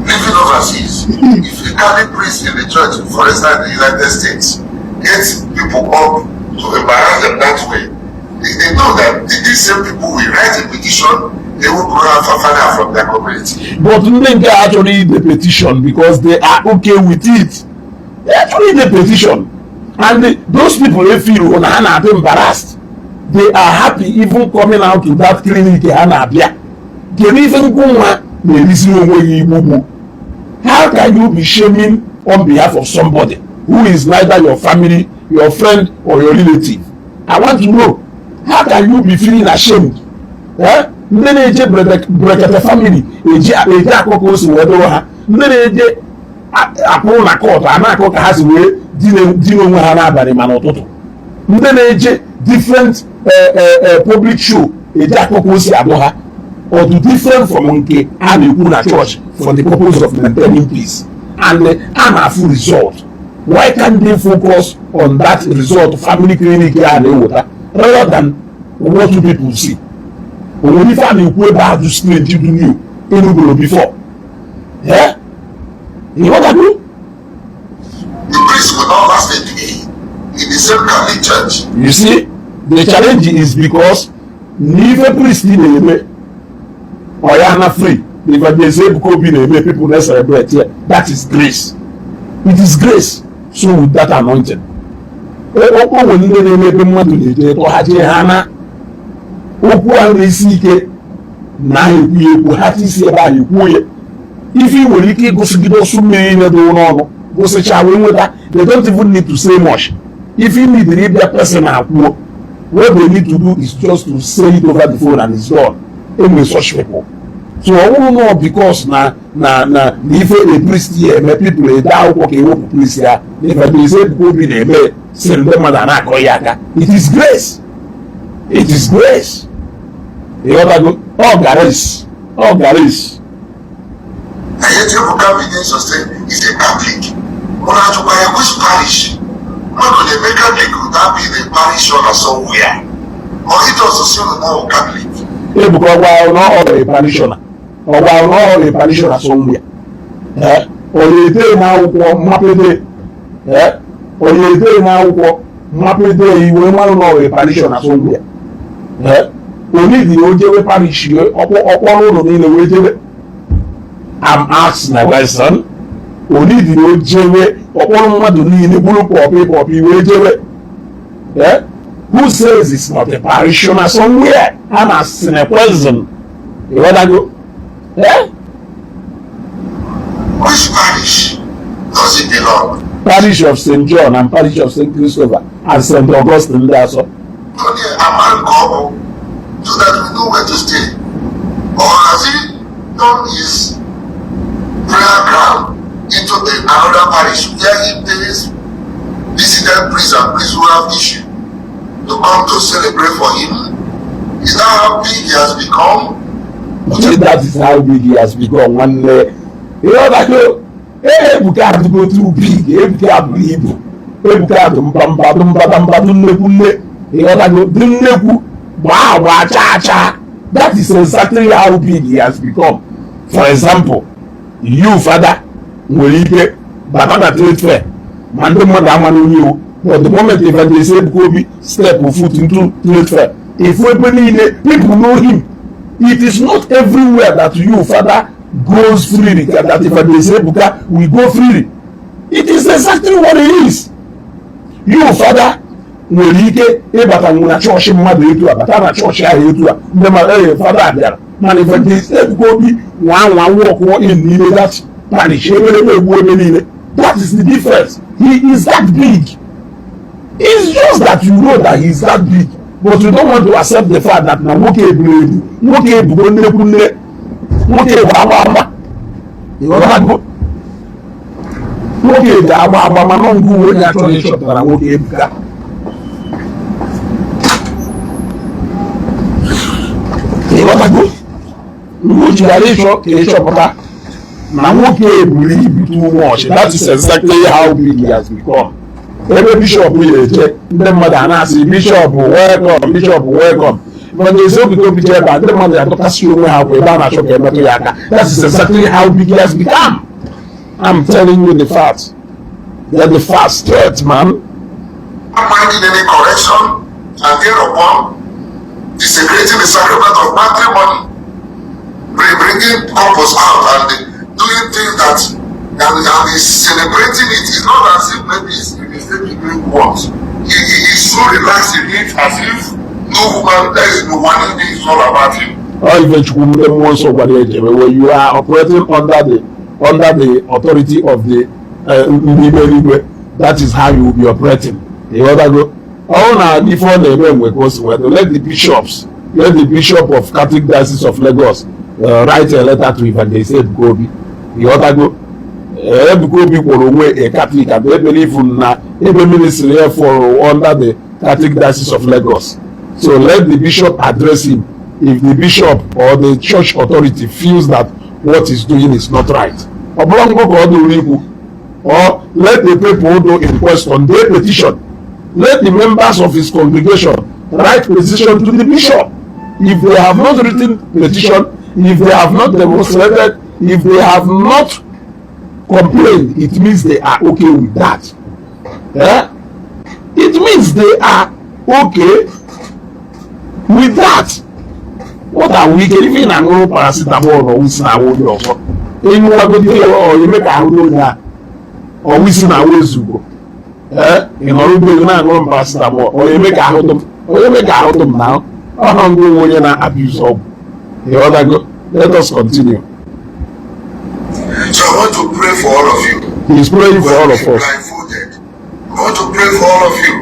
B: Living overseas, if a Catholic priest in the church, for instance, in the United States, gets people up to embarrass them that way, they know that these same people will write a petition, they will go out for father from their community.
A: But ndị nke a chọrọ ide petition because they are okay with it. They actually ide petition and those people dey feel na ha na-adị embarrassed. They are happy even coming out to that clinic ha na-abịa. Kedu ife nkwu nwa na-erisi onwe ya igbugbu? How can you be shaming on behalf of somebody who is neither your family, your friend or your relative? I want to know, how can you be feeling ashamed? Eh? Ndị na-eje Brekete family eji eji akọ ka o si wee dụrụ ha, ndị na-eje akpụrụ na court a na-akọ ka ha si wee dina onwe ha n'abalị ma n'ụtụtụ, ndị na-eje different public show eji akọ ka o si adụ ha, or to different from nke a na-ekwu na church for the purpose of maintaining peace, and a na-afụ result. Why can't they focus on that result family clinic a na-eweta rather than what you people see? O nwere ife a na-ekwu ebe a dị strange, dị new enugoro before? Eh, ịghọtago?
B: The priest will not last a day in the same Catholic Church.
A: You see, the challenge is because n'ife priest na-eme ọ ya na free, the Evangelist Ebuka Obi na-eme, people na celebrate here. That is grace. It is grace. So with that anointing, o nwere ndị na-eme ebe mmadụ na-eje tọ ha jee ha na okwu ahụ na-esi ike na ha ekwu ya ekwu ha isi ebe ahụ ekwuo ya. Ife ị nwere ike ịgụsịgide ọsụ mmiri niile dị n'ọnụ gụsịcha wee nweta, they don't even need to say much. If you need ịbịa person akwuo, what they need to do is just to say it over the phone and it's done. Enwe such people. So ọ bụrụ na because na ife a priest ya eme, people ede akwụkwọ ka ewepụ priest ya na Evangelist Ebuka Obi na-eme sịrị ndị mmadụ a na-akọ ya aka. It is grace. It is grace. Ịghọtago? Ọ grace, ọ grace.
B: And yet Ebuka begins to say he's a Catholic. Unu ajụkwa ya which parish? Mmadụ na-eme Catholic without being a parish owner somewhere. Or he just assume na ọ Catholic.
A: Ebuka ọgwa na ọ bụ parishioner, ọgwa na ọ bụ parishioner somewhere. Ee, ọ na-ede n'akwụkwọ mmapede. Ee, ọ na-ede n'akwụkwọ mmapede iwe mmanụ na ọ bụ parishioner somewhere. Ee, onidi o jewe parish ọkpọrọ ụlọ niile wee jebe. I'm asking a question. Onidiri o jewe ọkpọrọ mmadụ niile bụrụ pọpị pọpị wee jewe. Eh? Who says it's not a parishioner somewhere? A na sinekwezin, ịghọtago? Eh?
B: Which parish does he belong?
A: Parish of St. John and Parish of St. Christopher and St. Augustine ndị asọ.
B: Onye ama nke ọ bụ, so that we know where to stay. Or has he turned his prayer ground into another parish where he pays dissident priests and priests who have issue to come to celebrate for him? Is that how big he has become?
A: That is how big he has become, nwanne. Ịghọtago? Ebuka adịgo too big. Ebuka abụrụ ibu. Ebuka dị mbamba, dị mbadamba, dị nnekwu nne. Ịghọtago? Dị nnekwu, gbaa agba, chaa chaa. That is exactly how big he has become. For example, you, Father, nwere ike bata na trade fair ma ndị mmadụ ama n'onye iwu, but the moment Evangelist Ebuka Obi step foot into trade fair, ifu ebe niile, people know him. It is not everywhere that you, Father, goes freely that Evangelist Ebuka will go freely. It is exactly what it is. You, Father, nwere ike ịbata na chọọchị mmadụ etu a, bata na chọọchị ahụ etu a, ndị mmadụ, "Ee, Fada bịara." Mana Evangelist Ebuka Obi nwa nwa walk in n'ime that parish, ebe egbu ebe niile. That is the difference. He is that big. It's just that you know that he is that big, but you don't want to accept the fact that na nwoke eburu ebu, nwoke ebugo nnekwu nne, nwoke bụ agba agba. Ịghọtago? Nwoke ji agba agba, mana ngụ onye achọghị ịchọpụtara nwoke ebuka. Ịghọtago? Mgbe o jighara ịchọ ka ịchọpụta na nwoke eburu ibu too much. That is exactly how big he has become. Ebe bishọp ya eje, ndị mmadụ a na-asị, "Bishọp, welcome. Bishọp, welcome." Mana eziokwu, obi ji ebe a, ndị mmadụ adọkasị onwe ha kwa ebe a na-achọ ka emetụ ya aka. That is exactly how big he has become. I'm telling you the fact. Get the fact straight, man.
B: Not minding any correction and thereupon desecrating the sacrament of matrimony, bringing couples out and doing things that and he's celebrating it. It's not as if maybe he's taking drink once. He is so relaxed in it as if no woman, there is no one, it's all about him.
A: Ọ ife Chukwu ndị mmụọ nsọ gwara ya ejebe. When you are operating under the authority of the ndị ime eluigwe, that is how you will be operating. Ịghọtago? Ọ na ife ọ na-eme nwe ka o si wee dị. Let the bishop of Catholic Diocese of Lagos write a letter to Evangelist Ebuka Obi. Ịghọtago? Ebuka Obi kwụrụ onwe a Catholic and e believe na ebe ministry ya fall under the Catholic Diocese of Lagos, so let the bishop address him if the bishop or the church authority feels that what he's doing is not right. Ọ bụrụ ngụ ka ọ dụrụ ikwu, or let the people do in question dey petition. Let the members of his congregation write petition to the bishop. If they have not written petition, if they have not demonstrated, if they have not complained, it means they are okay with that. Eh? It means they are okay with that. What are we getting? Ife na-aṅụrụ paracetamol, ọwụsi na ahụ onye ọzọ ịṅụwagodi ya, ọ eme ka ahụ n'onye a ọwụsi na ahụ ezugbo. Ee, ị nọrọ ụgbọelu na-aṅụrụ paracetamol, ọ eme ka ahụ dụ m, ọ eme ka ahụ dụ m na ọhụ ngụ onwe onye na-abuse ọgwụ. Ịghọtago? Let us continue.
B: So I want to pray for all of you
A: He is praying
B: who
A: for
B: are
A: all of
B: being
A: us.
B: blindfolded. I want to pray for all of you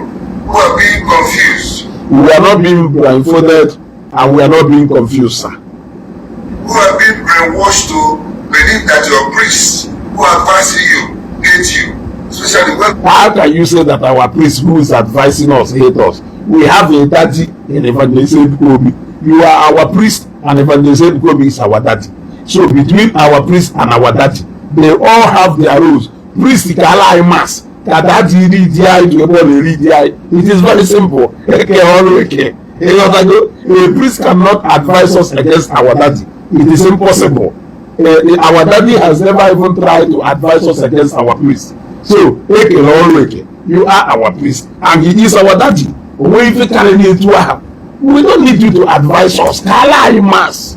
B: who are being confused,
A: We are not being blindfolded and we are not being confused, sir.
B: Who are being brainwashed to believe that your priests who are advising you hate you, especially when
A: How can you say that our priest who is advising us hate us? We have a daddy in Evangelist Ebuka Obi. You are our priest and Evangelist Ebuka Obi is our daddy. So between our priest and our daddy, they all have their roles. Priest ka ala anyị mass, ka daddy lead anyị to ebe ọ na-lead anyị. It is very simple. Eke ọrụ eke. Ịghọtago? A priest cannot advise us against our daddy. It is impossible. Our daddy has never even tried to advise us against our priest. So ekele ọrụ eke. You are our priest and he is our daddy. Onwe ife karịrị etu ahụ. We don't need you to advise us. Ka ala anyị mass,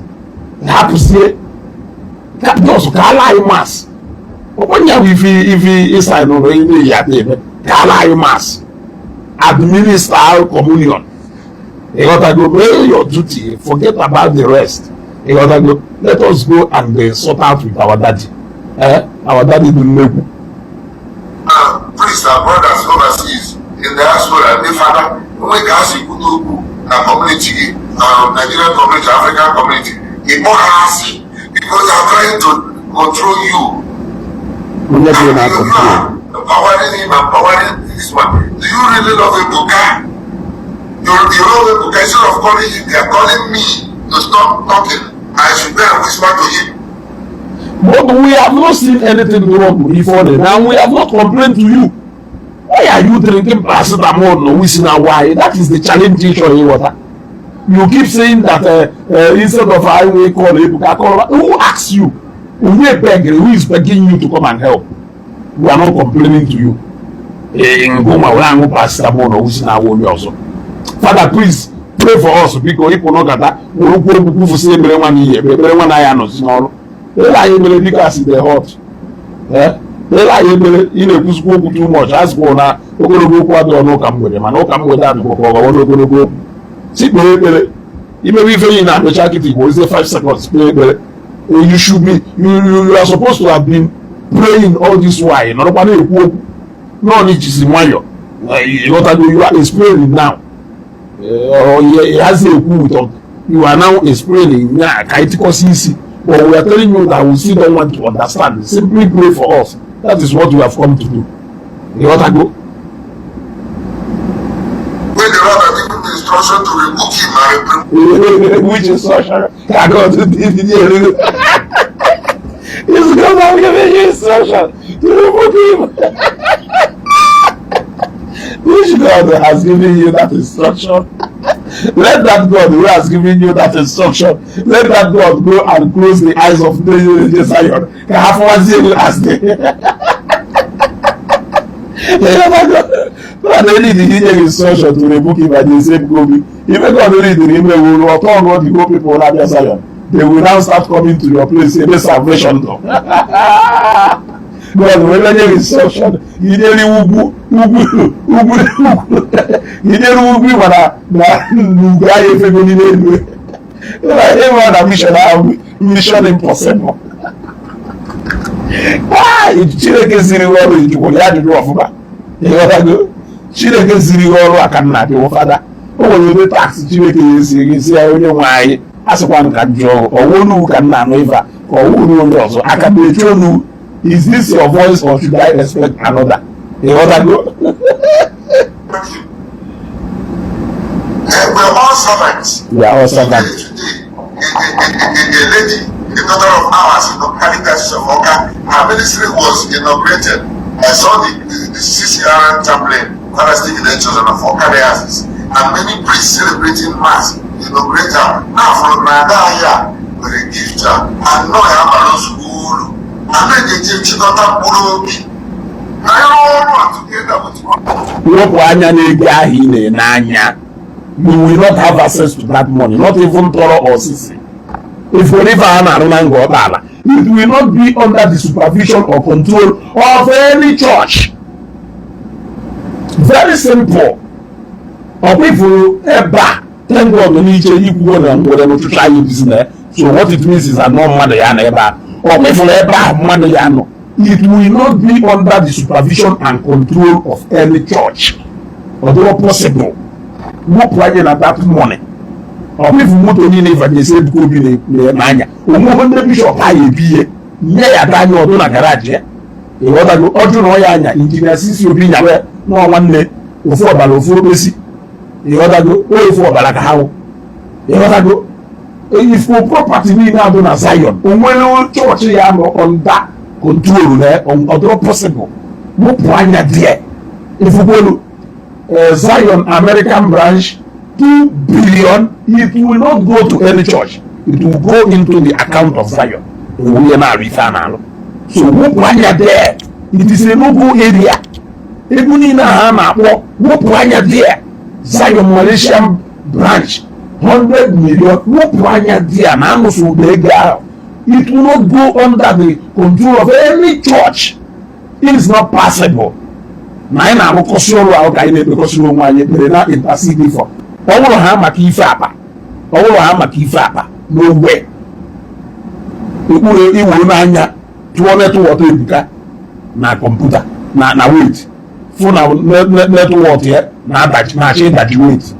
A: hapụzie. Just ka ala anyị mass. Ọkwanye bụ ife ịsa n'ụlọ ihe ya eme ka ala anyị mass administer communion. Ịghọtago? Pay your duty, forget about the rest. Ịghọtago? Let us go and sort out with our daddy, eh? Our daddy dị nnekwu.
B: Priests and brothers overseas in diaspora, ndị fada onwe ka ha si kwute okwu na community gị, na Nigerian community, African community, ịkpọ ha asị because they are trying to control you.
A: Onye bụ na control?
B: Empowering him, empowering this one. Do you really love Ebuka? You love Ebuka. Instead of calling him, they are calling me to stop talking. I should go and whisper to him.
A: But we have not seen anything wrong before then, and we have not complained to you. Why are you drinking paracetamol no wisi na why? That is the challenge issue. Water, you keep saying that instead of highway call Ebuka, call. Who asks you? Onye beg? Who is begging you to come and help? We are not complaining to you. Ngoma wee aṅụ paracetamol na owusi na-awa onye ọzọ. Father, please pray for us. Biko, ịpụ n'ọkata were okwu okwu kwufụsị ekpere nwa na ihe ekpere nwa na ya anọzi n'ọrụ. Kpere anyị ekpere, biko. As dey hot, kpere anyị ekpere. Ị na-ekwuzikwa okwu too much. A sịkwa na ogologo okwu adịghị n'ụka mgbede, mana ụka mgbede adịkwa ka ọ gawa n'ogologo okwu. Si kpere ekpere imebe ife yi na-amecha kịta igbo ozie 5 seconds kpee ekpere. You should be you, you, you are supposed to have been praying all this while. Nọrọkwa na-ekwu okwu nọ n'ijizi nwayọ. Ịghọtago? You are explaining now. Hazi ekwu with you are now explaining ya ka anyị tịkọsị isi, but we are telling you that we still don't want to understand. Simply pray for us. That is what we have come to do. Ịghọtago?
B: When the Lord had given the instruction to rebuke him and reprove
A: Which instruction ka God did you? Is God have given you instruction to rebuke him? Which God has given you that instruction? Let that God who has given you that instruction, let that God go and close the eyes of the Zion ka ha fọwazie as the na need inye gị instruction to rebuke him and the same Obi. Ife God need ime wuru ọtọ ọnụ the whole people na-abịa Zion, they will now start coming to your place ebe salvation nọ. God wee nye gị instruction inyere ugwu ugwu ugwu ugwu inyere ugwu mana na n'ugwu ahụ efego n'ime elu ịma na mission ahụ, mission impossible. Chineke ziri gị ọrụ, ijukwara ya ajụjụ ọfụma? Ịghọtago? Chineke ziri gị ọrụ aka nna gị fada. O nwere ụdị task Chineke ya esi gị si ya onye nwe anyị. A sịkwa m ka m jụọ, ọwụ onu ka m na-anụ ife a ka ọwụ onu onye ọzọ aka m eche onu? Is this your voice or should I expect another? Ịghọtago?
B: Him. And we're all servants.
A: We are all servants.
B: Today, a lady, a daughter of ours in the Caritas of Awka, her ministry was inaugurated. I saw the CCR chaplain, Father Stephen Children of Awka Diocese, and many priests celebrating Mass, inaugurate her. Now, from Nagaya, with a gift, and no, I have a school. And then they chịkọta mkpụrụ obi. Na ịrụ ọrụ a together with
A: Wepụ anya n'ego ahụ ị na-ene anya. You will not have access to that money, not even tọrọ osisi. If ife a na-arụ na Ngor Okpala, it will not be under the supervision or control of any church. Very simple. Ọkwa ifuru ebe a, thank God, n'iche ikwugo na ngwere n'ụtụtụ anyị bizi na ya. So what it means is that no mmadụ ya nọ ebe a. Ọkwa ifuru ebe ahụ mmadụ ya nọ, it will not be under the supervision and control of any church. Ọ dịrọ possible. Wepụ anya na that money. Ọ ifu moto niile Evangelist Ebuka Obi na-anya, onweghị ndị bishọp ahụ ebi ihe nye ya da anya ọdụ na garage ya. Ịghọtago? Ọ jụrụ na ọ ya anya Engineer Sisi Obi nyawe nwa nwanne ofu ọbara ofu okpesi. Ịghọtago? Ofu ọbara ka ha nwụ. Ịghọtago? Ifu property niile adụ na Zion, onwere chọọchị ya nọ under control na ọ dịrọ possible. Wepụ anya there. Ifukwelu Zion American branch, 2 billion, it will not go to any church. It will go into the account of Zion. Onye na-arụ ife a na-alụ. So wepụ anya there. It is a no-go area. Ego niile a na-akpọ, wepụ anya there. Zion Malaysian branch, 100 million, wepụ anya there na anụsụ ụda ego ahụ. It will not go under the control of any church. It is not possible na anyị na-arụkọsị ọrụ ahụ ka anyị na-ekpekọsịrị onwe anyị ekpere na intercede for. Ọ bụrụ ha maka ife akpa, ọ bụrụ ha maka ife akpa n'ogwe ekpuru iwuru n'anya tụọ net worth Ebuka na kọmputa na weight, fụ na net worth ya na-adachi, na-achọ ịdaji weight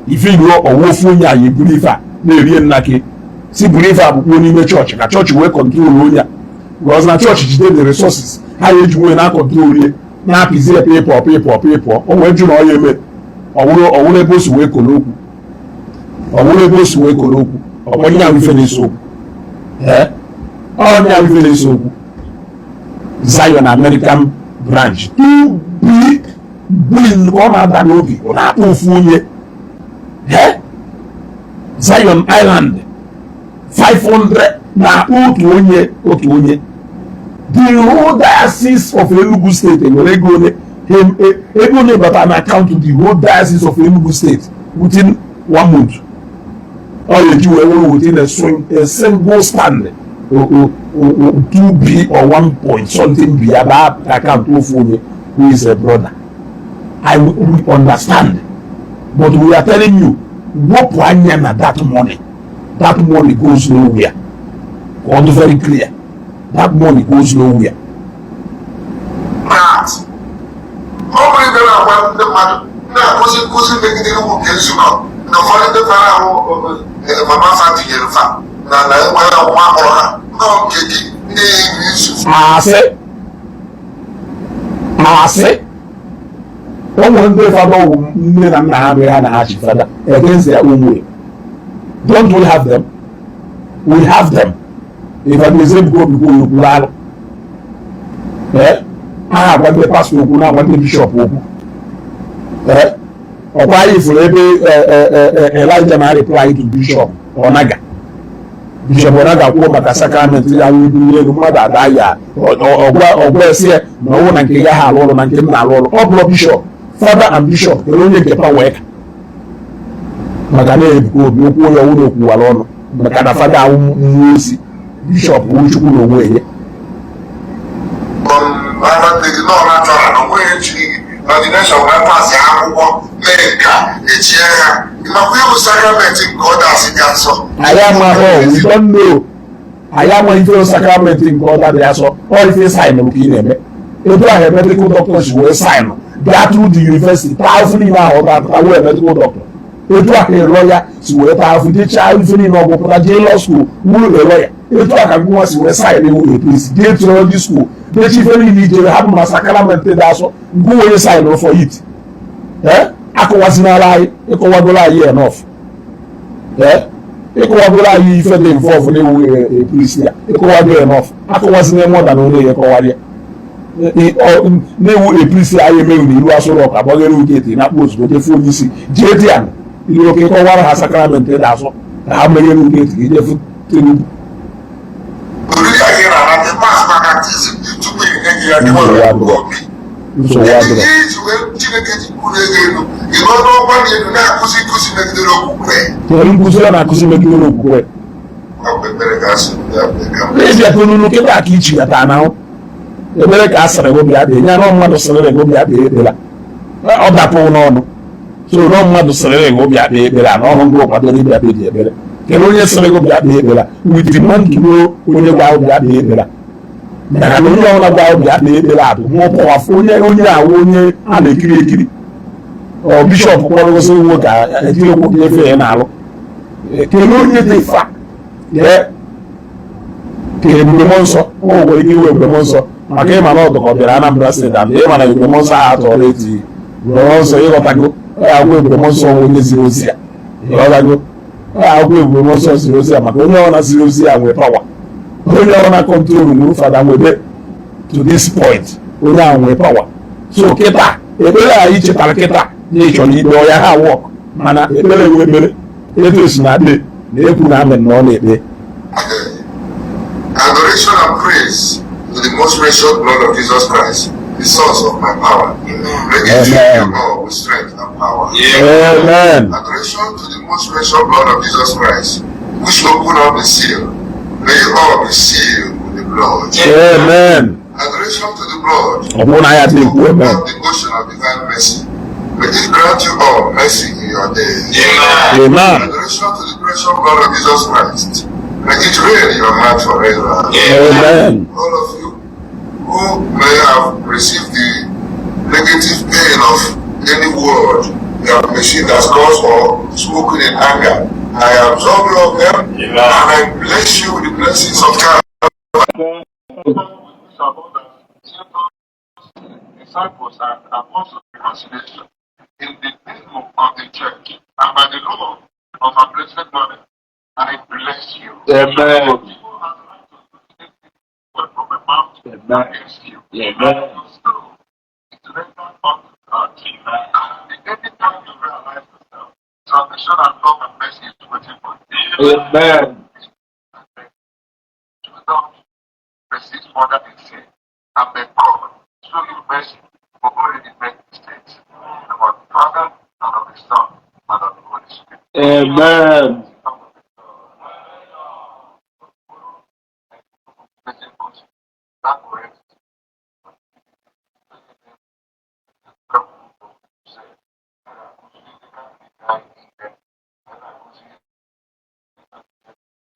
A: ife iruo ọwụ ofu onye a ya eburu ife a na-erie nnake si buru ife a bụkpuo n'ime chọọchị ka chọọchị wee control onye a, because na chọọchị jide the resources ha ya eji nwee na control ye na-apịzi ya pịpọ pịpọ pịpọ. O wee jụ na ọ ya eme ọwụrụ ebe o si wee kolo okwu, ọwụrụ ebe o si wee kolo okwu. Ọkwa ahụ ife na-ese okwu, ee, onye ahụ ife na-ese okwu. Zion American branch 2B billion ka ọ na-ada n'obi, ọ na-akpọ ofu onye. Ee, Zion Island 500 na-akpọ otu onye, otu onye. The whole Diocese of Enugu State enwere ego onye, ego onye bata na akaụntụ the whole Diocese of Enugu State within one month? Ọ ga-eji wee were within a single stand 2B or 1 point something B aba akaụntụ ofu onye who is a brother. We understand, but we are telling you, wepụ anya na that money. That money goes nowhere. Ka ọ dị very clear, that money goes nowhere.
B: That ọ bụrụ ibe na-agwa ndị mmadụ na-akụzi nkụzi megidere ụmụ nke nzukọ na ụfọdụ ndị fara ahụ mama fa tinyere fa na enweghị ọnwụnwa akpọrọ ha nọ nke gị ndị enyi izu.
A: Asị asị, o nwere ndị fada ọwụ nne na nna ha mere ha na ha chi fada against their own will. Don't we have them? We have them. Evangelist Ebuka Obi kwuru okwu alụ, ee, a agwa ndị pastọ okwu, na-agwa ndị bishọp okwu. Ee, ọkwa anyị fụrụ ebe Elijah na reply to Bishop Onaga. Bishop Onaga kwuo maka sakramenti ya nwụ ibuli elu mmadụ ada ya, ọgwa esi ya na ọwụ na nke ya ha alụ ọrụ na nke m na-alụ ọrụ. Ọ bụrụ bishọp, fada and bishọp, kedu onye nke pa wee ka maka na Ebuka Obi okwu onye ọwụ na okwuwara ọnụ maka na fada ahụ mmụọ ozi, bishọp wụ Chukwu na onwe ya.
B: Nọ natural na onweghị echiri ordination wee pass akwụkwọ mee nke a echie ha makwa ịwụ sakramenti nke ọ dasị dị asọ.
A: Anyị amaghị, we don't know. Anyị amaghị ife sakramenti nke ọda dị asọ. Ọ ife signụ ka ị na-eme etu ahụ medical doctor si wee signụ gaa through the university taa afụ niile ahụ ọ ga-apụta wee medical doctor, etu ahụ lawyer si wee taa afụ jechaa ife niile ọ gụpụta jee law school wuru a lawyer, etu a ka ngwa si wee sign ewu a priest, jee theology school, dechi ife niile ijere hapụ ma sakramenti dị asọ ngụ onye signụ for it. Ee, akọwazinala anyị, ịkọwagoro anyị enough. Ee, ịkọwagoro anyị ife dị involve na-ewu priest ya, ịkọwago enough. Akọwazina more than onye ya kọwara ya na-ewu a priest. Anyị emeghị na iru asụrụ ọka agbaghere ugeti na akpụ ozugbo jefu onye isi jee dị ya iru oke kọwara ha sakramenti dị asọ ka ha meghere ugeti ka ijefu Tinubu.
B: Oriri ahụ ị na-ana pass ma baptism tupu enye gị ya.
A: Nsogbu adịrọ. Nsogbu adịrọ.
B: Ihe iji wee Chineke ji kwuru ego elu ị nọ n'ọkwa dị elu na-akụzi nkụzi megidere okwukwe.
A: Kedu nkụzi ọ na-akụzi megidere okwukwe?
B: Ọ bụ ekpere ka a sị ya bụ ka m
A: N'ezie, konunu kịta ka ichi gata na ekpere ka a sịrị gị bịa kpee ya nọ, mmadụ sịrị gị bịa kpee ekpere a, ọ dapụ n'ọnụ so nọ mmadụ sịrị gị bịa kpee ekpere a n'ọnụ ngụ kwadoro ịbịa kpee dị ekpere. Kedu onye sịrị gị bịa kpee ekpere a? We demand to know onye gwa bịa kpee ekpere a, maka na onye ọbụla gwa bịa kpee ekpere a bụ more powerful. Onye awụ onye a na-ekiri ekiri. Ọ bishọp kpọrọ gosi nwoke a ejiri okwu gị efe ya na-alụ. Kedu onye dị fa ka Ebube Mmụọ Nsọ o nwere ike iwe Ebube Mmụọ Nsọ maka ịma na ọdụ ka ọ bịara Anambra Steeti and ịma na Ebube Mmụọ Nsọ ahụ atọrọ eti Ebube Mmụọ Nsọ, ịghọtago? Ọ ya agwa Ebube Mmụọ Nsọ onye ziri ozi ya, ịghọtago? Ọ ya agwa Ebube Mmụọ Nsọ ziri ozi ya, maka onye ọbụla ziri ozi ya nwee power. Onye ọbụla control nwuru fada nwebe to this point, onye ahụ nwee power. So kịta ekpere anyị chetara kịta na ị chọrọ ikpe ọya ha work, mana ekpere nwe ekpere etu esi na adị na-ekwu na amen na ọ na-ekpe.
B: Adoration and praise to the most precious blood of Jesus Christ, the source of my power. Ready to
A: Amen.
B: you all with strength and power.
A: Amen.
B: Adoration to the most precious blood of Jesus Christ, which opened up the seal. May you all be sealed with the blood.
A: Amen.
B: Adoration to the blood.
A: Ọ bụrụ na ya adịghị ekwu amen.
B: Of the ocean of divine mercy. May it grant you all mercy in your days.
A: Amen.
B: Adoration to the precious blood of Jesus Christ. May it reign in your heart forever.
A: Amen.
B: All of you who may have received the negative pain of any word your machine has caused or spoken in anger, I absolve you of them and I bless you with the blessings of God. Disciples and apostles reconciliation in the name of the church and by the love of our blessed mother, I bless you.
A: Amen.
B: Evil has tried to use anything from my mouth against you.
A: Amen.
B: Your soul is rendered unto God. And any time you realize yourself, salvation and love and mercy is waiting for you.
A: Amen.
B: Do not persist further in sin, and may God show you mercy for already made mistakes. In the name of the Father, and of the Son, and of the Holy Spirit.
A: Amen.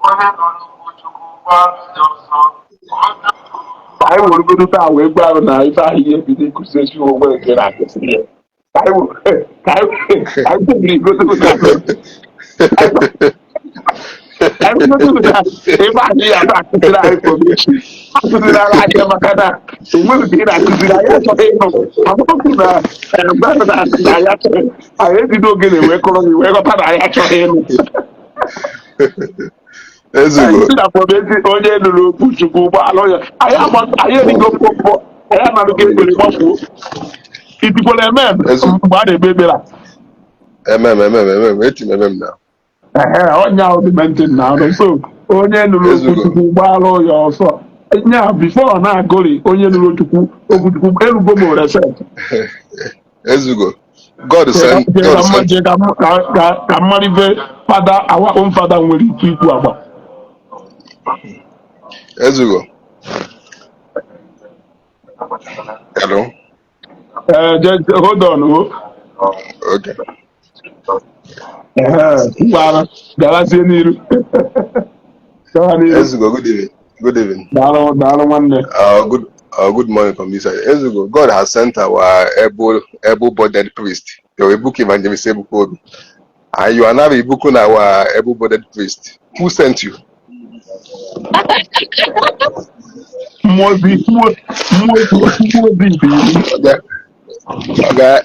B: Onye nọ n'ugwu Chukwu gbara ya ọsọ, onye
A: Ka anyị weregodo taa wee gwa ahụ na ife ahụ ihe bido ịkụzi esi onwe nke na-akụzi ya. Ka anyị kwubiri godo na anyị godo na ebe ahụ ya na-akụziri anyị fọmechi akụziri anyị maka na onweghị ka ị na-akụziri anyị achọghị ịnụ akwụkwọ na mgbe na na anyị achọghị anyị ebido ogene wee kụrụ gị wee ghọta na anyị achọghị ịnụ.
B: Ezugo.
A: Si na fọmezi onye nụrụ okwu Chukwu ụgbọala ya anyị anyị erigo mkpọmkpọ anyị anaghị ekpere gbafuo itikwara emem.
B: Ezu.
A: Mgbe a na-ekpe ekpere a.
B: Emem, emem, emem, eti m emem na.
A: Ehe, onye ahụ dị mentin na arụ so onye nụrụ okwu
B: Ezugo.
A: Chukwu gbara ya ọsọ nya before na-agụrị onye nụrụ Chukwu okwu Chukwu erugo m reset.
B: Ezugo. God send, God send.
A: Jee ka mmalife fada, our own fada nwere ike ikwu agba.
B: Ezugo. Hello.
A: Ee, hold on o.
B: Okay.
A: Ehe, gbara garazie n'iru, gawa n'iru.
B: Ezugo, good evening. Good evening.
A: Daalụ, daalụ nwanne.
B: Good morning from this side. Ezugo, God has sent our able-bodied priest, the Ebuka Evangelist Ebuka Obi. And you are now rebuking our able-bodied priest. Who sent you?
A: Mmụọ ozi, mmụọ mmụọ ozi nke iri.
B: Okay. Okay.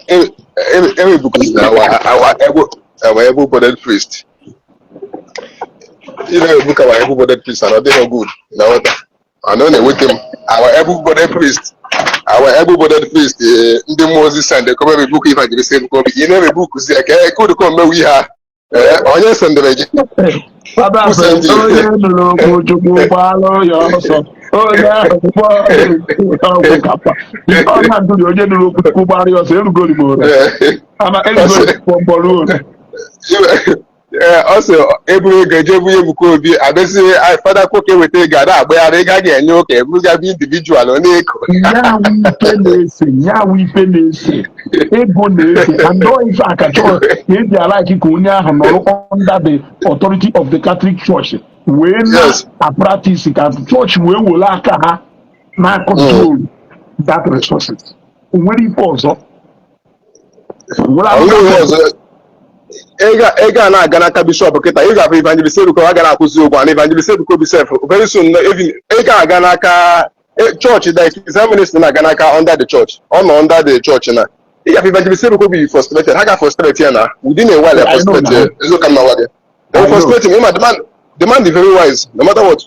B: Ebuka is our able-bodied priest. You know, rebuke our able-bodied priest, and they not good. Now what? I know they with him. Our able-bodied priest. Our able-bodied priest, ndị mmụọ ozi send, they come rebuke Evangelist Ebuka Obi. You know, rebuke, say, okay, could come we ha. Onye sendere gị?
A: Fada
B: Who
A: sị
B: sent you?
A: onye nụrụ okwu Chukwu gbara ya ọsọ onye ahụ ọgwụ kapa ọ na-agụrị onye nụrụ okwu Chukwu gbara ya ọsọ erugori m ụra ama erugori mkpọmkpọrọ ụra.
B: Ọ sị eburu ego eje ebunye Ebuka Obi abịazi fada kwoke weta ego a na-agbagharị ego a ga-enye ụka ebuga bụ individual ọ na-eko.
A: Nyawu ife na-ese, nyawu ife na-ese ego na-ese and ọ ife aka chọọ ka eji alike ka onye ahụ nọrọ under the authority of the Catholic Church wee na practice ka church wee were aka ha na control that resources. O nwere ife ọzọ. O nwere
B: Ọ nweghị
A: akụkọ.
B: Ọzọ ego a na-aga n'aka bishọp kịta ị ga-afụ Evangelist Ebuka ọ gara akwụsị ụgwọ and Evangelist Ebuka Obi sef very soon even ego aga n'aka chọọchị, like exam ministry na-aga n'aka under the church, ọ nọ under the church na ị ga-afụ Evangelist Ebuka Obi frustrated, ha ga-frustrate ya na within a while ya
A: I know
B: frustrate ya
A: now.
B: Eziokwu m na-agwa gị. They
A: I
B: will
A: know.
B: frustrate him. Ịma, the man is very wise no matter what.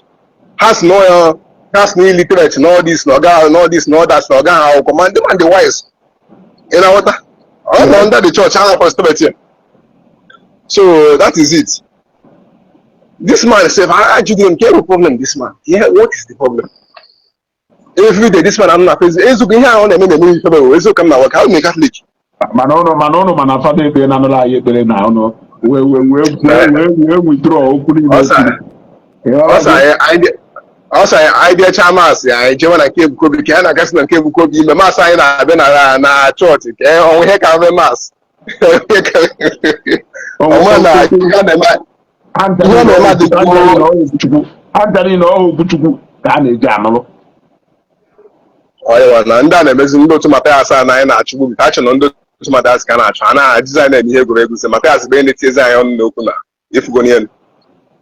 B: Ha si na ya ha si na illiterate na all this na ọga na all this na all that na ọga ha akwụkwọ, man, the man dị wise. Ị na-aghọta? Ọ nọ under the church, ha na-frustrate ya. So that is it. This man sef, I jụrụ him, ke problem this man? Yeah, what is the problem? Every day this man am na Facebook. Eziokwu, ihe ahụ ọ na-eme na-eme ife bụ eziokwu m na nwoke ahụ na Catholic.
A: Mana ụnụ mana fada ekpere na anụrụ anyị ekpere na ụnụ wee wee wee wee wee wee withdraw okwu niile
B: Ọ
A: o
B: sị
A: kwuru.
C: Ọ sị anyị bịachaa mass, anyị jewe na nke Ebuka Obi, ka ya na-agasị na nke Ebuka Obi ime mass. Anyị na-abịa na chọọchị ka ọnwụ ihe ka mee mass ọnwa na ihe na-eme, ihe na-eme adịgbo.
A: Ha ncha niile, ọ okwuchukwu ka a na-eji anụrụ.
C: Ọyịwa na ndị a na-emezi, ndị otu Mathias a na anyị na-achụgbu, ka a chọ na ndị otu Mathias ka a na-achụ, a na-ajizi anyị na-eme ihe egwuregwu. Sị Mathias bụ onye na-etinyezi anyị ọnụ n'okwu na ifugo n'elu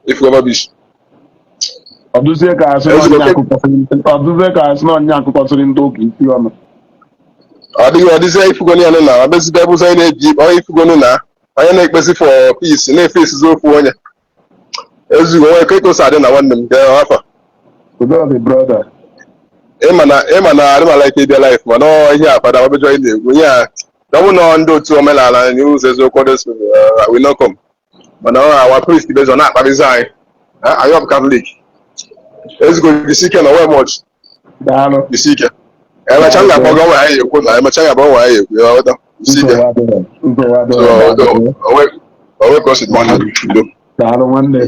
C: ifugo rubbish.
A: Ọdụzie ka asị na
C: Ezigbo
A: ọnya akụkọsịrị, ọdụzie ka asị na ọnya akụkọsịrị ndị ụka isi ọnụ.
C: Ọ dịghị, ọ dịzie ifugo n'elu na ọbezide bụzi onye na-ebi ikpe, onye ifugonu na onye na-ekpezi for peace na-efe esizi ofu onye ezigbo onwe ka ekosi adị na nwanne m nke afọ.
A: Udo dị, brother.
C: Ịma na adịmala ike ịbịa life, mana ọ ihe a fada ọbịjọ ị na-egwu ihe a na ọ bụ na ndị otu omenala na ụzọ eziokwu those people, we no come, mana ọ our priest bezọ na-akparịzi anyị. Anyị ọ bụ Catholic. Ezigbo jisi ike na well much.
A: Daalụ.
C: Jisi ike, emecha m ga-akpọ gị, onwe anyị ekwu na emecha ga-abụ onwe anyị ekwu ya ghọta. Jisi ike.
A: Nsogbu adịrọ, nsogbu adịrọ.
C: So
A: Daalụ.
C: Onwe ka o si dị, nwanne. Udo.
A: Daalụ, nwanne.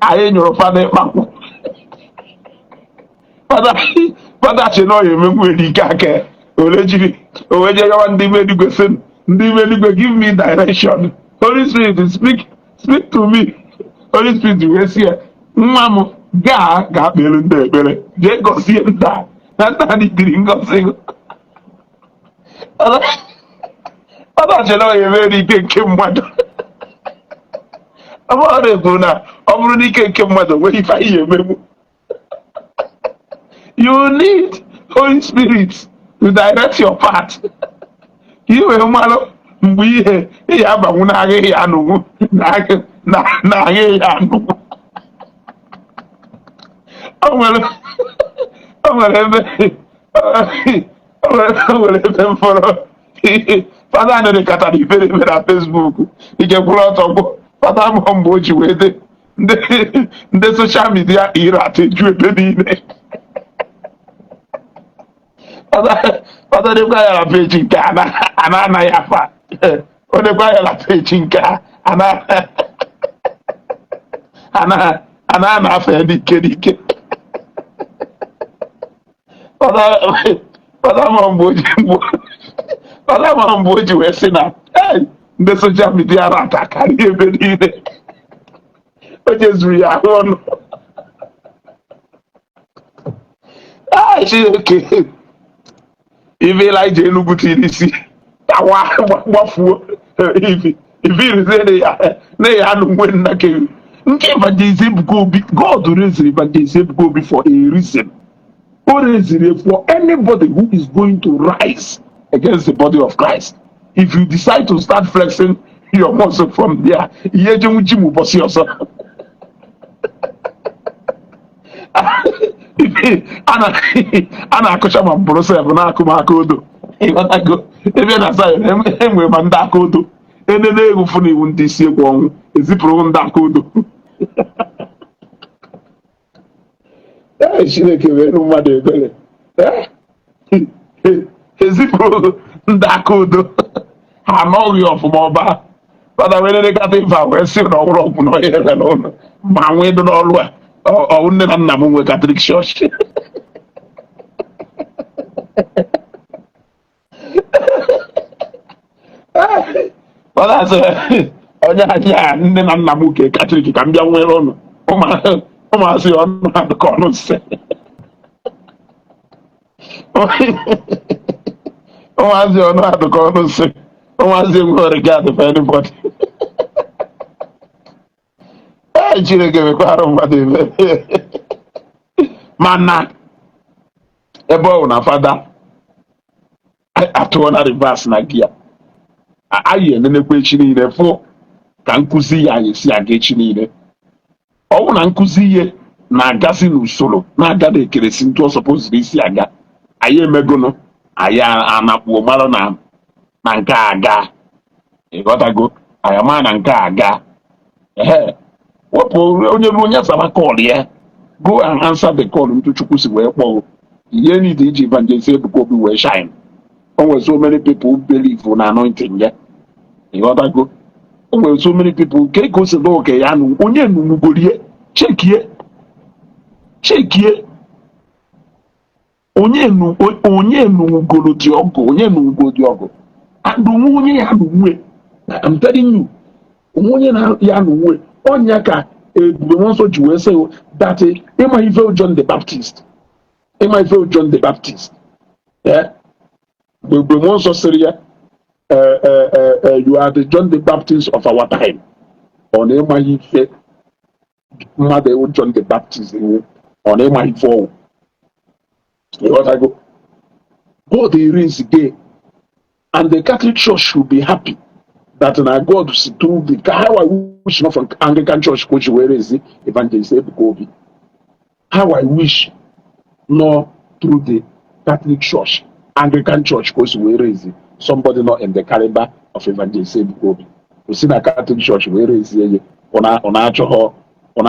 A: Anyị nyụrụ fada ịkpakwụ. Fada chi na ọ ya emenwu ike aka ya. Ole jiri o wee jee gawa ndị ime eluigwe, sị ndị ime eluigwe, "Give me direction. Holy Spirit, speak, speak to me." Holy Spirit wee sị ya, "Nwa m, gaa gaa kpere ndị ekpere, jee gọzie ndị a na ndị a nidiri ngọzi." Fada chi na ọ ya emere ike nke mmadụ. Ọ bụrụ na ekwuru na ọ bụrụ n'ike nke mmadụ, nweghị ife anyị ga-emenwu. You need Holy Spirit to direct your path ka ị wee marụ mgbe ihe ị ya abanwu n'agha, ya anụnwụ n'agha ya anụnwụ. O nwere ebe m fọrọ fada anịrị katara ifere ebe na Facebook ike kwụrụ ọtọ gwụ fada mụọ mgbe o ji wee dị ndị social media irat eju ebe niile. Fada dịkwa ya na peji nke a na-anaghị afa, o dekwa ya na peji nke a a na afa ya n'ike n'ike. Fada mụọ mgbe o ji wee sị na, "Hey, ndị social media rat karịa ebe niile," o jezuru ya ahụ ọnụ. Ah, Chineke! Ife Ịlaịja Enugwu tiri isi tawa gbafuo ife ife irizie ya na ya anụ nwe nna ke nke Evangelist Ebuka Obi. God raised Evangelist Ebuka Obi for a reason. O raised it for anybody who is going to rise against the body of Christ. If you decide to start flexing your muscle from there, ihe ejenwu ji m ụbọchị ọzọ a na-akụcha ma mbụrụ sef na-akụ m aka odo. Ịghọtago? Ebe na Zion enwe ma ndị aka odo enene egwu fụ na iwu ndị isi ekwu ọnwụ ezipụrụ ndị aka odo. Ee, Chineke mere mmadụ ebere. Ee, ezipụrụ ndị aka odo, ha anọghị ọfụma. Ọba fada wee nenekata ife a wee sị na ọwụrụ ọgwụ na onye ebe n'ụlọ ma nwee dị n'ọrụ a ọwụ nne na nna m nwe Catholic Church. Ọ na-asị onye anyị a nne na nna m ke Katọlik ka m bịa nwere ụnụ ụmụasị ọnụ ha dịka ọnụ nsị, ụmụazị ọnụ ha dịka ọnụ nsị, ụmụazị enweghị regard for anybody. Ee, Chineke mekwara mmadụ ebere. Mana ebe ọ bụ na fada atụọ na reverse na gear, anyị enenekwa echi niile fụ ka nkụzi ya anyị esi aga echi niile. Ọ bụ na nkụzi ihe na-agazi n'usoro na-aga n'ekeresi ntụ ọ sọpoziri isi aga, anyị emegonụ anyị anakpuo mara na nke a aga. Ịghọtago? Anyị ama na nke a aga. Ehe, wepụ onye ruo onye zara call ya, go and answer the call. Ntụ Chukwu si wee kpọọ ihe need iji Evangelist Ebuka Obi wee shine. O nwere so many people who believe na anointing ya. Ịghọtago? O nwere so many people ka o si dị oke ya nụ onye nụnụgorie chekie chekie onye nụ onye nụgoro dị ọgụ, onye nụgo dị ọgụ, and onwe onye ya nụnwe. I'm telling you, onwe onye na ya nụnwe ọnya ka Ebube Nsọ ji wee sị that ịma ife John the Baptist, ịma ife John the Baptist, eh? Mgbe Ebube Nsọ sịrị ya, "You are the John the Baptist of our time," ọ na-ịmaghị ife mmadụ ewu John the Baptist ewu, ọ na-ịmaghị ife ọwụ. Ịghọtago? God raise gay, and the Catholic Church should be happy that na God si through the, how I wish not from Anglican Church ka o ji wee raise Evangelist Ebuka Obi. How I wish not through the Catholic Church, Anglican Church ka o si wee raise somebody not in the caliber of Evangelist Ebuka Obi. O si na Catholic Church wee raise ya, ọ na-achọghọ ọ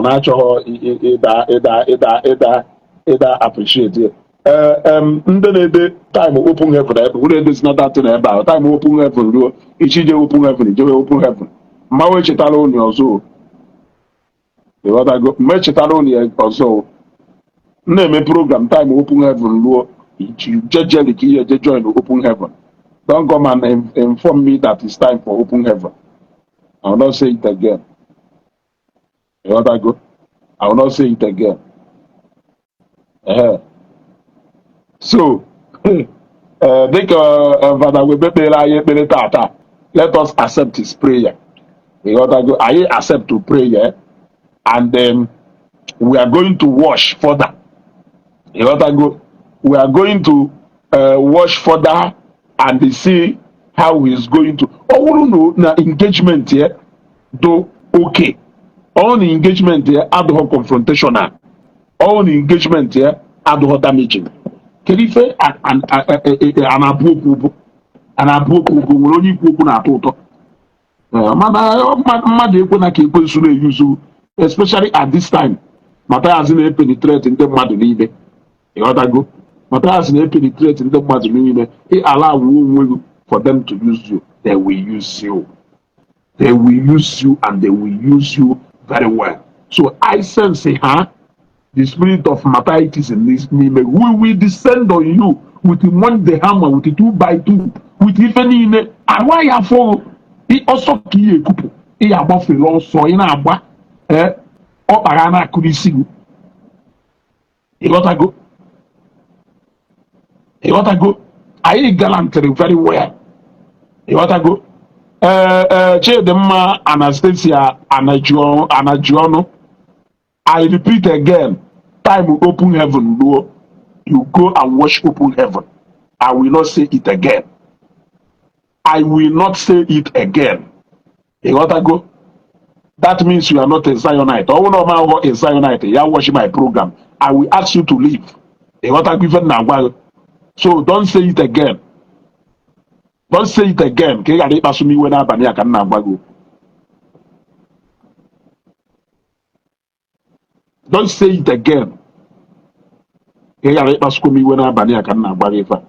A: na-achọghọ ịda ịda ịda ịda ịda appreciate ya. Ee, ndị na-ede time open heaven ebe unu edozina datin ebe ahụ. Time open heaven ruo, ichi je open heaven, ijewe open heaven. Mmanwụ echetara unu ọzọ o. Ịghọtago? Mgbe echetara unu ya ọzọ o. M na-eme program, time open heaven ruo, jejeli ka ihe je join open heaven. Don't come and inform me that it's time for open heaven. I will not say it again. Ịghọtago? I will not say it again. Ee, so ee, dịka Fada Webe kpere anyị ekpere tata, let us accept his prayer. Ịghọtago? Anyị accept to prayer and then we are going to wash further. Ịghọtago? We are going to wash further and see how he is going to. Ọ bụrụ na engagement ya do okay, ọ na engagement ya adịghị confrontational, ọ na engagement ya adịghị damaging, kedu ife a na-abụ okwu bụ a na-abụ okwu bụ nwere onye ikwu okwu na-atọ ụtọ? Mana mmadụ ekwena ka ekwensu na-eyuzu, especially at this time Matthias na-epenetrate ndị mmadụ n'ime. Ịghọtago? Matthias na-epenetrate ndị mmadụ n'ime. Ị allow onwe gị for them to use you, they will use you, they will use you, and they will use you very well. So I sense ha the spirit of Matthias in this n'ime. We will descend on you with one the hammer, with the 2 by 2, with ife niile awa ya afọ ọsọ ka ihe ekupụ ị agbafere ọsọ ị na-agba, ee, ọ kpara na-akụ n'isi gị. Ịghọtago? Ịghọtago? Anyị galantịrị very well. Ịghọtago? Ee, ee, Chidimma Anastasia Anajiọnụ, I repeat again, time open heaven ruo, you go and watch open heaven. I will not say it again. I will not say it again. Ịghọtago? That means you are not a Zionite. Ọ bụrụ na ọ ma aghọ a Zionite, ya watch my program, I will ask you to leave. Ịghọtago ife m na-agwa gị? So don't say it again. Don't say it again ka ị ghara ịkpasu m iwe n'abalị a ka m na-agwa gị okwu. Don't say it again ka ị ghara ịkpasukwa m iwe n'abalị a ka m na-agwa gị ife a.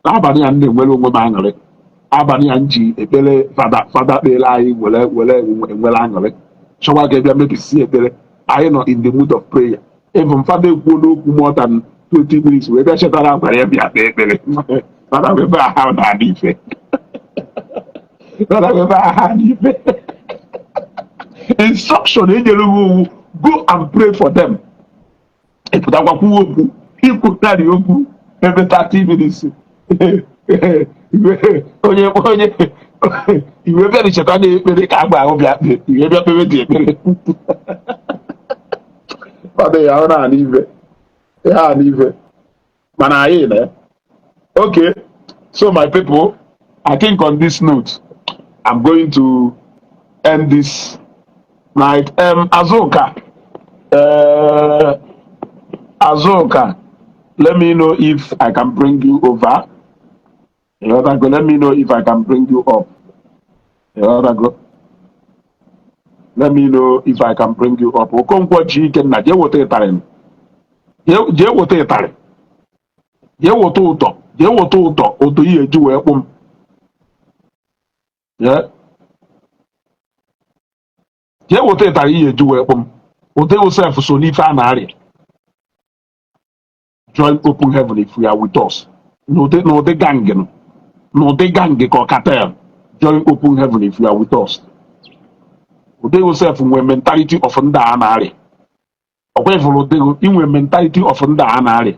A: N'abalị a m na-enwere onwe m aṅụrị, abalị a m ji ekpere fada fada kpere anyị were were enwere aṅụrị, chọwa ka bịa mebisie ekpere anyị nọ in the mood of prayer. Even fada ekwuo n'okwu more than 20 minutes wee bịa chetara gwara ya bịa kpee ekpere. Fada wee bịa ha na ife, fada wee bịa ha n'ife. Instruction enyere gị owu, go and pray for them. Ịpụtakwa kwuo okwu, ikwutarị okwu ebe 30 minutes, onye onye iwe bịara cheta na ekpere ka agba ahụ bịa kpee, iwe bịa kpebe dị ekpere. Fada ya ọ na-ana ife ya ana ife, mana anyị na okay. So my people, I think on this note I'm going to end this night. Azuka, Azuka, let me know if I can bring you over. Ịghọtago? Let me know if I can bring you up. Ịghọtago? Let me know if I can bring you up. Okonkwo ji Ikenna, jee weta ịtarị, jee weta ịtarị, jee weta ụtọ, jee weta ụtọ ụtọ ihe eji wee kpụ m. Yeah. Jee weta ịtarị ihe eji wee kpụ m. Ụdị sef so n'ife a na-arịa. Join open heaven if you are with us. N'ụdị gang nụ. N'ụdị gang ka ọ cartel. Join open heaven if you are with us. Ụdị sef nwee mentality of ndị a na-arịa. Ọkwa ịfụrụ ụdị inwe mentality of ndị a na-arịa.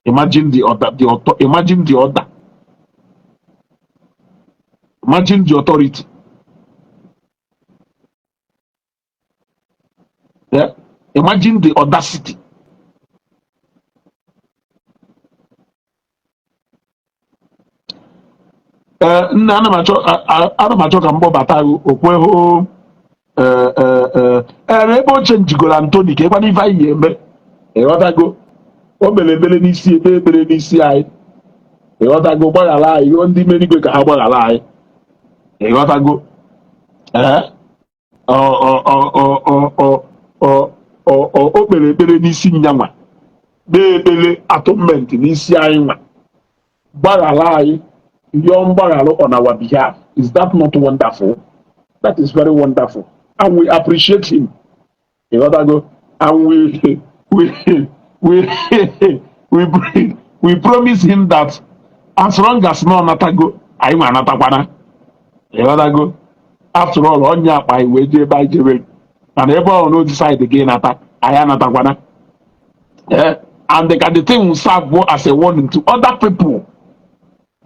A: Imagine the other, the author, imagine the other. Imagine the authority. Yeah? Imagine the audacity. Ee, nna, ana m achọ ka m kpọbata gị okwe hụ. Ee, ee, ebe oche njigoro Anthony ka ịkwana ife anyị ga-eme. Ịghọtago? O mere ekpere n'isi, ekpe ekpere n'isi anyị. Ịghọtago? Gbaghara anyị, yọọ ndị merigwe ka ha gbaghara anyị. Ịghọtago? Ee, ọ ọ ọ ọ ọ ọ ọ ọ ọ o kpere ekpere n'isi nyanwa, kpee ekpere atonement n'isi anyị nwa, gbaghara anyị, yọọ mgbaghara on our behalf. Is that not wonderful? That is very wonderful and we appreciate him. Ịghọtago? And we promise him that as long as na ọ natago, anyị nwa anatakwana. Ịghọtago? After all, onye akpa anyị wee jee ebe anyị jebe, mana ebe ọ na o decide gị nata, anyị anatakwana. Eh, and the, the thing will serve as a warning to other people.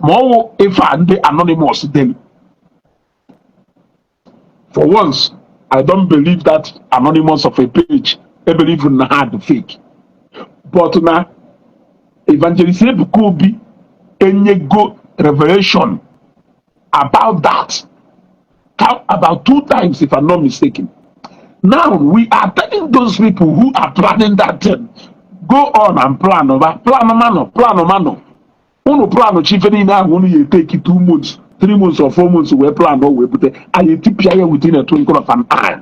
A: Ma ọ wụ ife a ndị anonymous delu. For once, I don't believe that anonymous of a page. I believe na ha dị fake, but na Evangelist Ebuka Obi enyego revelation about that about two times, if I'm not mistaken. Now we are telling those people who are planning that thing, go on and plan over plan mano, plan mano. Unu plan chi ife niile ahụ unu ya eteki 2 months, 3 months or 4 months wee plan o wee bute anyị, etipịa ya within a twinkle of an eye.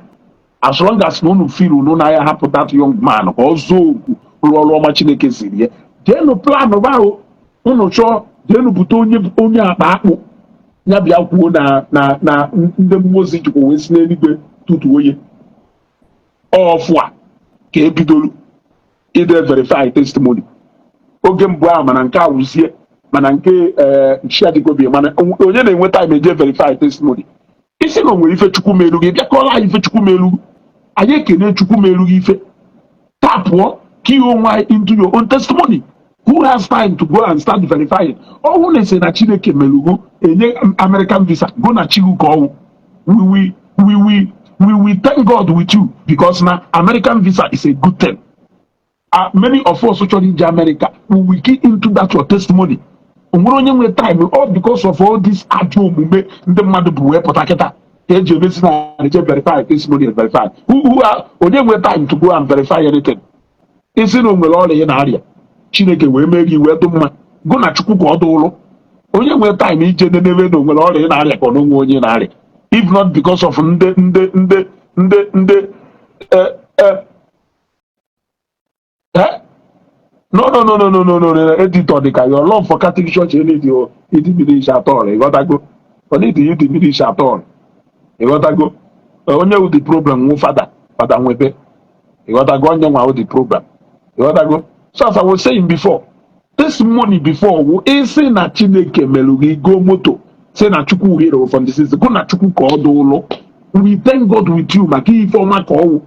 A: As long as na unu feel unu na ya hapụ that young man ka ọ zụọ okwu, rụọ ọrụ ọma Chineke ziri ya, jeenu plan ahụ unu chọọ, jeenu bute onye akpa akpụ ya bịa kwuo na ndị mmụọ ozi jikwa wee si n'eluigwe tutuo ya. Ọfụ a ka ebidoro ide verify testimony oge mbụ ahụ, mana nke awụzie, mana nke ee nchiadịgobi, mana onye na-enwe time eje verify testimony? Isi na o nwere ife Chukwu meru gị, bịakọọla anyị ife Chukwu meru gị, anyị ekene Chukwu meru gị ife. Taa pụọ ka ihe onwe anyị into your own testimony. Who has time to go and start verifying? Ọnwụ na-ese na Chineke merugo enye American visa, go na chigu ka ọnwụ. We will thank God with you because na American visa is a good thing. Many of us chọrọ ije America, we will key into that your testimony. O nwere onye nwere time? All because of all this ajọ omume ndị mmadụ bụ wee pụta kịta ka eji emesi na eje verify testimony and verify. Who are onye nwere time to go and verify anything? Isi na o nwere ọrịa ị na-arịa, Chineke wee mee gị wee dụ mma, gụ na Chukwu ka ọ dị ụlụ. Onye nwere time ije nenebe na o nwere ọrịa ị na-arịa ka ọ na onwe onye na-arịa, if not because of ndị eh? No, no, no, no, no, no, no, no. Editor dị ka your love for Catholic Church need you diminish at all. Ịghọtago? Ọ need you diminish at all. Ịghọtago? Onye wụ the problem wụ fada nwebe. Ịghọtago? Onye nwa wụ the problem. Ịghọtago? So as I was saying before, testimony before wụ isi na Chineke melụ gị go moto, si na Chukwu here from the system, go na Chukwu ka ọ dị ụlọ. We thank God with you maka ife ọma ka ọ wụ.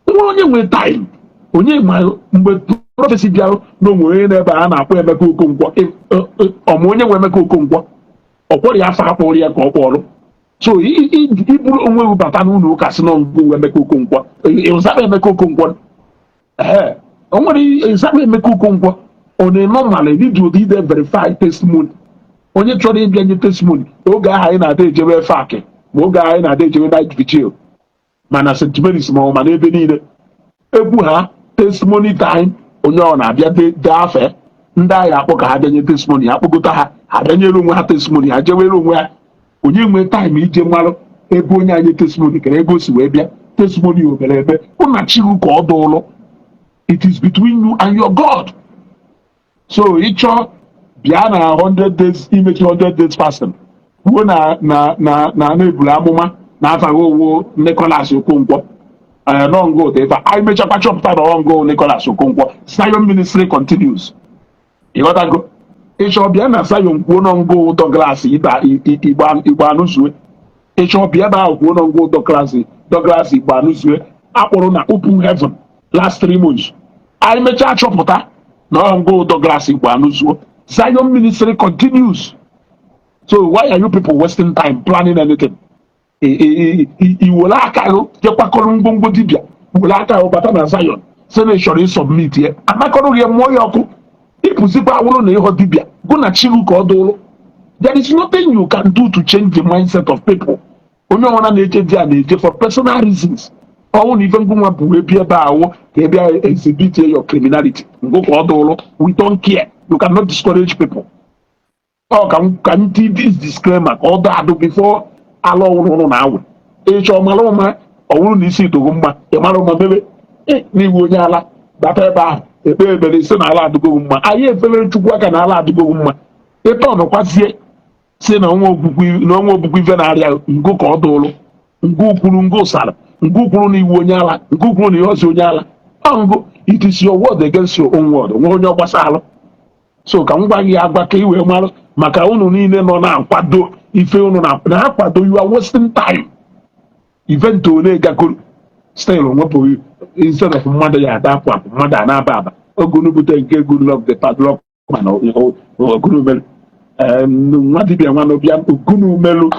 A: Nwa onye nwe time, onye ma mgbe prophecy bịara na onwe onye n'ebe a na-akpọ Emeka Okonkwo, ọma onye nwe Emeka Okonkwo, ọ kwọrọ ya afọ akpọrọ ya ka ọ kpọrọ. So iburu onwe gị bata n'ụlọ ụka si na ngụ Emeka Okonkwo, ịzaba Emeka Okonkwo. Ee, o nwere ịzaba Emeka Okonkwo. Ọ na-normal need ụdị ide verify testimony. Onye chọrọ ịbịa nye testimony, oge ahụ anyị na-ada ejebe efe akị, ma oge ahụ anyị na-ada ejebe night vigil, mana St. Mary's, ma ọ ma n'ebe niile egwu ha testimony time, onye ọ na-abịa dee afe ndị agha akpọ ka ha bịanye testimony, ha kpọgota ha, ha bịanyere onwe ha testimony, ha jewere onwe ha. Onye nwee time ije mmalụ ebe onye anyị testimony kere ebe o si wee bịa testimony o mere ebe ụna chigu ka ọ dị ụlọ? It is between you and your God. So ịchọ bịa na 100 days, imechi 100 days fasting. Kwuo na na-eburu amụma na afaghị owo Nicholas Okonkwo nọngụ ụda ife anyị mechakwa chọpụta na ọngụ Nicholas Okonkwo. Zion ministry continues. Ịghọtago? Ịchọ bịa na Zion kwuo nọngụ Douglas Igbo anụzue. Ịchọ bịa ebe ahụ kwuo nọngụ Douglas Igbo anụzue akpụrụ na Open Heaven last 3 months. Anyị mechaa chọpụta na ọngụ Douglas Igbo anụzuo. Zion ministry continues. So why are you people wasting time planning anything? I were aka gị jekwakọrọ ngwongwo dibịa, were aka gị bata na Zion, sị na ị chọrọ ịsubmit ya, anakọrọ gị mmụọ ya ọkụ, ịpụzikwa awụrụ na ịghọ dibịa gụ na chigu ka ọ dụrụ. There is nothing you can do to change the mindset of people. Onye ọbụla na-eje di a na-eje for personal reasons. Ọnwụ na ife ngụnwa bụ ebi ebe awụ ka ị bịa exhibit your criminality, ngụ ka ọ dụrụ. We don't care. You cannot discourage people. Ọ ka m ti this disclaimer ka ọ dụ adụ before ala ọhụrụ ụnụ na-awụ. Ịchọ mara ụma, ọ bụrụ na isi dogo mma, ị mara ụma mebe n'iwu onye ala bata ebe ahụ ekpe ekpere isi na ala adịgoghị mma. Anyị efere Chukwu aka na ala adịgoghị mma. Ịtọnụkwazie si na onwe okwukwe na onwe okwukwe ife na-arịa ngụ ka ọ dụrụ ngụ kwuru, ngụ sara ngụ kwuru na iwu onye ala, ngụ kwuru na ihe ọzọ onye ala ọ ngụ. It is your word against your own word. Nwe onye ọgbasa alụ. So ka m gwa gị agwa ka ị wee marụ maka unu niile nọ na-akwado ife unu na-akwado. You are wasting time. Event ole gakoro still nwepụghị. Instead of mmadụ ya ada apụ apụ, mmadụ a na-aba aba oge unu bute nke Goodluck the padlock mana ogunu melu nwa dibịa nwa n'obịa ogunu melu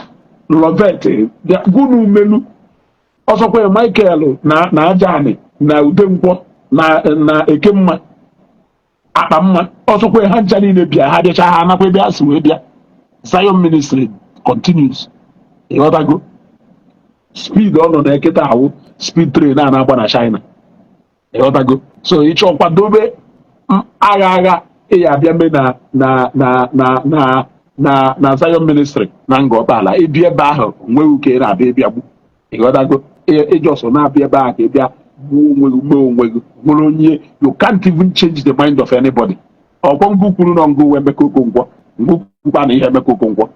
A: Lovet bịa gunu melu ọzọkwa Michael na Ajani na Udenkwọ na Ekemma akpa mma ọzọkwa. Ha ncha niile bịa, ha bịacha, ha anakwa ebe ha si wee bịa. Zion ministry continues. Ịghọtago? Speed ọ nọ na eketa ahụ, speed train a na-agba na China. Ịghọtago? So ịchọ kwadobe agha agha ị ya abịa mee na Zion ministry na Ngor Okpala, ịbịa ebe ahụ nweghị uke ị na-abịa ịbịagbu. Ịghọtago? Ịjọsọ na-abịa ebe ahụ ka ị bịa gbuo onwe gị, mee onwe gị nwere onye. You can't even change the mind of anybody. Ọkwọ ngụ kwuru na ngụ wee Emeka Okonkwo, ngụ kwukwa na ihe Emeka Okonkwo.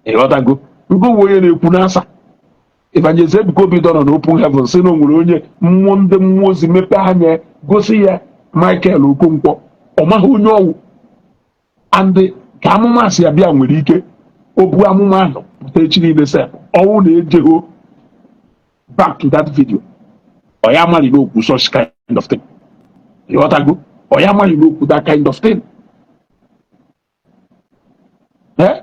A: Ịghọtago? Ngụ wee onye na-ekwu n'asa Evangelist Ebuka Obi dọ nọ n'Open Heaven sị na o nwere onye mmụọ ndị mmụọ ozi mepee anya gosi ya Michael Okonkwo. Ọ maghị onye ọwụ and ka amụma si abịa nwere ike o bu amụma ahụ pụta echi niile sef. Ọnwụ na-ejego back to that video, ọ ya amaghị n'okwu such kind of thing. Ịghọtago? Ọ ya amaghị n'okwu that kind of thing. Eh?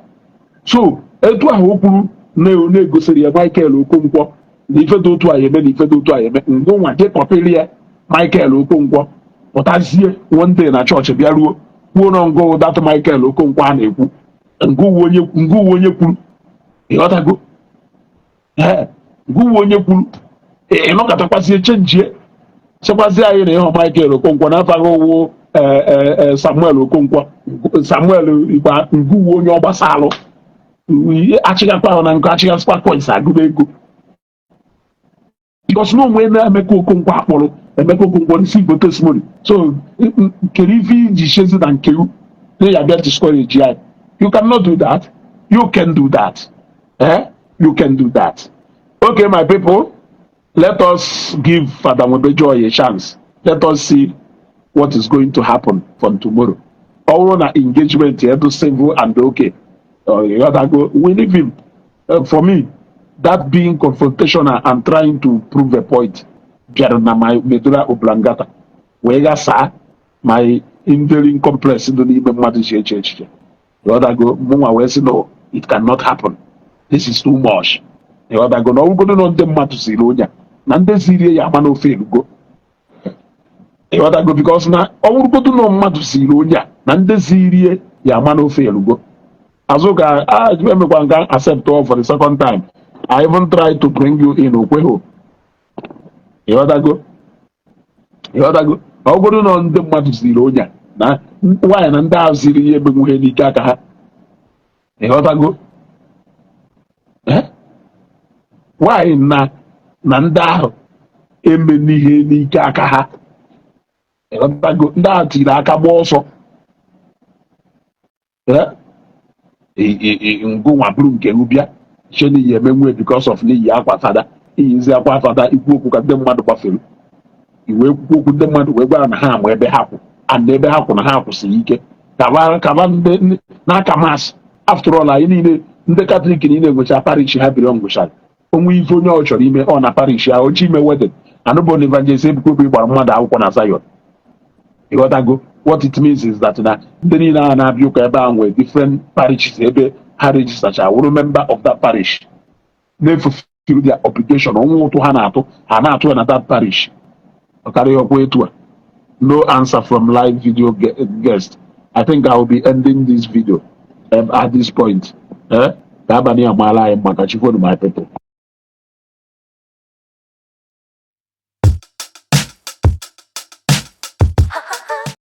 A: So etu ahụ o kwuru na-egosiri ya Michael Okonkwo na ife dị otu a eme na ife dị otu a eme, ngụnwa je kọpịrị ya Michael Okonkwo, pụtazie one day na chọọchị bịa ruo kwuo na ngụ that Michael Okonkwo a na-ekwu, ngụwa onye kwuru. Ịghọtago? Ee, ngụwa onye kwuru. Ịnọkọtakwazie chenjie, sịkwazie anyị na ịhụ Michael Okonkwo na-afaghị ụwụ Samuel Okonkwo, Samuel Igba, ngụwa onye ọgbasalụ achịgakwa ahụ na nkụ achịgasịkwa coins agụba ego because na onwe na Emeka Okonkwo akpọrọ Emeka Okonkwo n'isi Igbo testimony. So kedu ife iji chezi na nke na ya bịa discourage ya? You cannot do that. You can do that, eh? You can do that. Okay, my people, let us give Father Nwebejoy a chance. Let us see what is going to happen from tomorrow. Ọ bụrụ na engagement ya do civil and okay, ịghọtago, we leave him. For me, that being confrontational and trying to prove a point bịara na my medulla oblongata wee ghasaa my invalid complex dị n'ime mmadụ ji eche echiche. Ịghọtago? Mụnwa wee sị, "No, it cannot happen. This is too much." Ịghọtago? Na ọgwụgodo na ndị mmadụ ziri onye a na ndị ziri ya ama n'ofe elugo. Ịghọtago? Because na ọ bụrụgodo na mmadụ ziri onye a na ndị zirie ya ama n'ofe elugo. Azụ ka a emekwa nga accept all for the second time. I even try to bring you in, okweho. Ịghọtago? Ịghọtago? Ọ bụrụ na ndị mmadụ ziri onye a na nwaanyị na ndị ahụ ziri ihe emenwuhe n'ike aka ha. Ịghọtago? Eh? Nwaanyị na ndị ahụ eme n'ihe n'ike aka ha. Ịghọtago? Ndị ahụ tiri aka gba ọsọ. Eh? Ngụnwa bụrụ nke gị bịa che n'iyi emenwe because of n'iyi akwa fada, iyizi akwa fada, ikwu okwu ka ndị mmadụ gbafere iwee kwukwu okwu, ndị mmadụ wee gwara na ha ama ebe ha kwụ and ebe ha kwụ na ha kwụsịrị ike kaba kaba ndị n'aka mass. After all, anyị niile ndị Katọlik niile nwecha parish ha belong gwụchara onwe ife onye ọ chọrọ ime ọ na parish ya ochi ime wedding anụbụ na Evangelist Ebuka Obi gbara mmadụ akwụkwọ na Zion. Ịghọtago? What it means is that na ndị niile a na-abịa ụka ebe a nwere different parishes ebe ha registercha, wụrụ member of that parish, na-efulfill their obligation. Ọnwa ụtụ ha na-atụ, ha na-atụ ya na that parish. Ọ karịghị ọkwa etu a. No answer from live video guest. I think I will be ending this video at this point. Eh? Ka abalị a maara anyị maka. Chifonu, my people.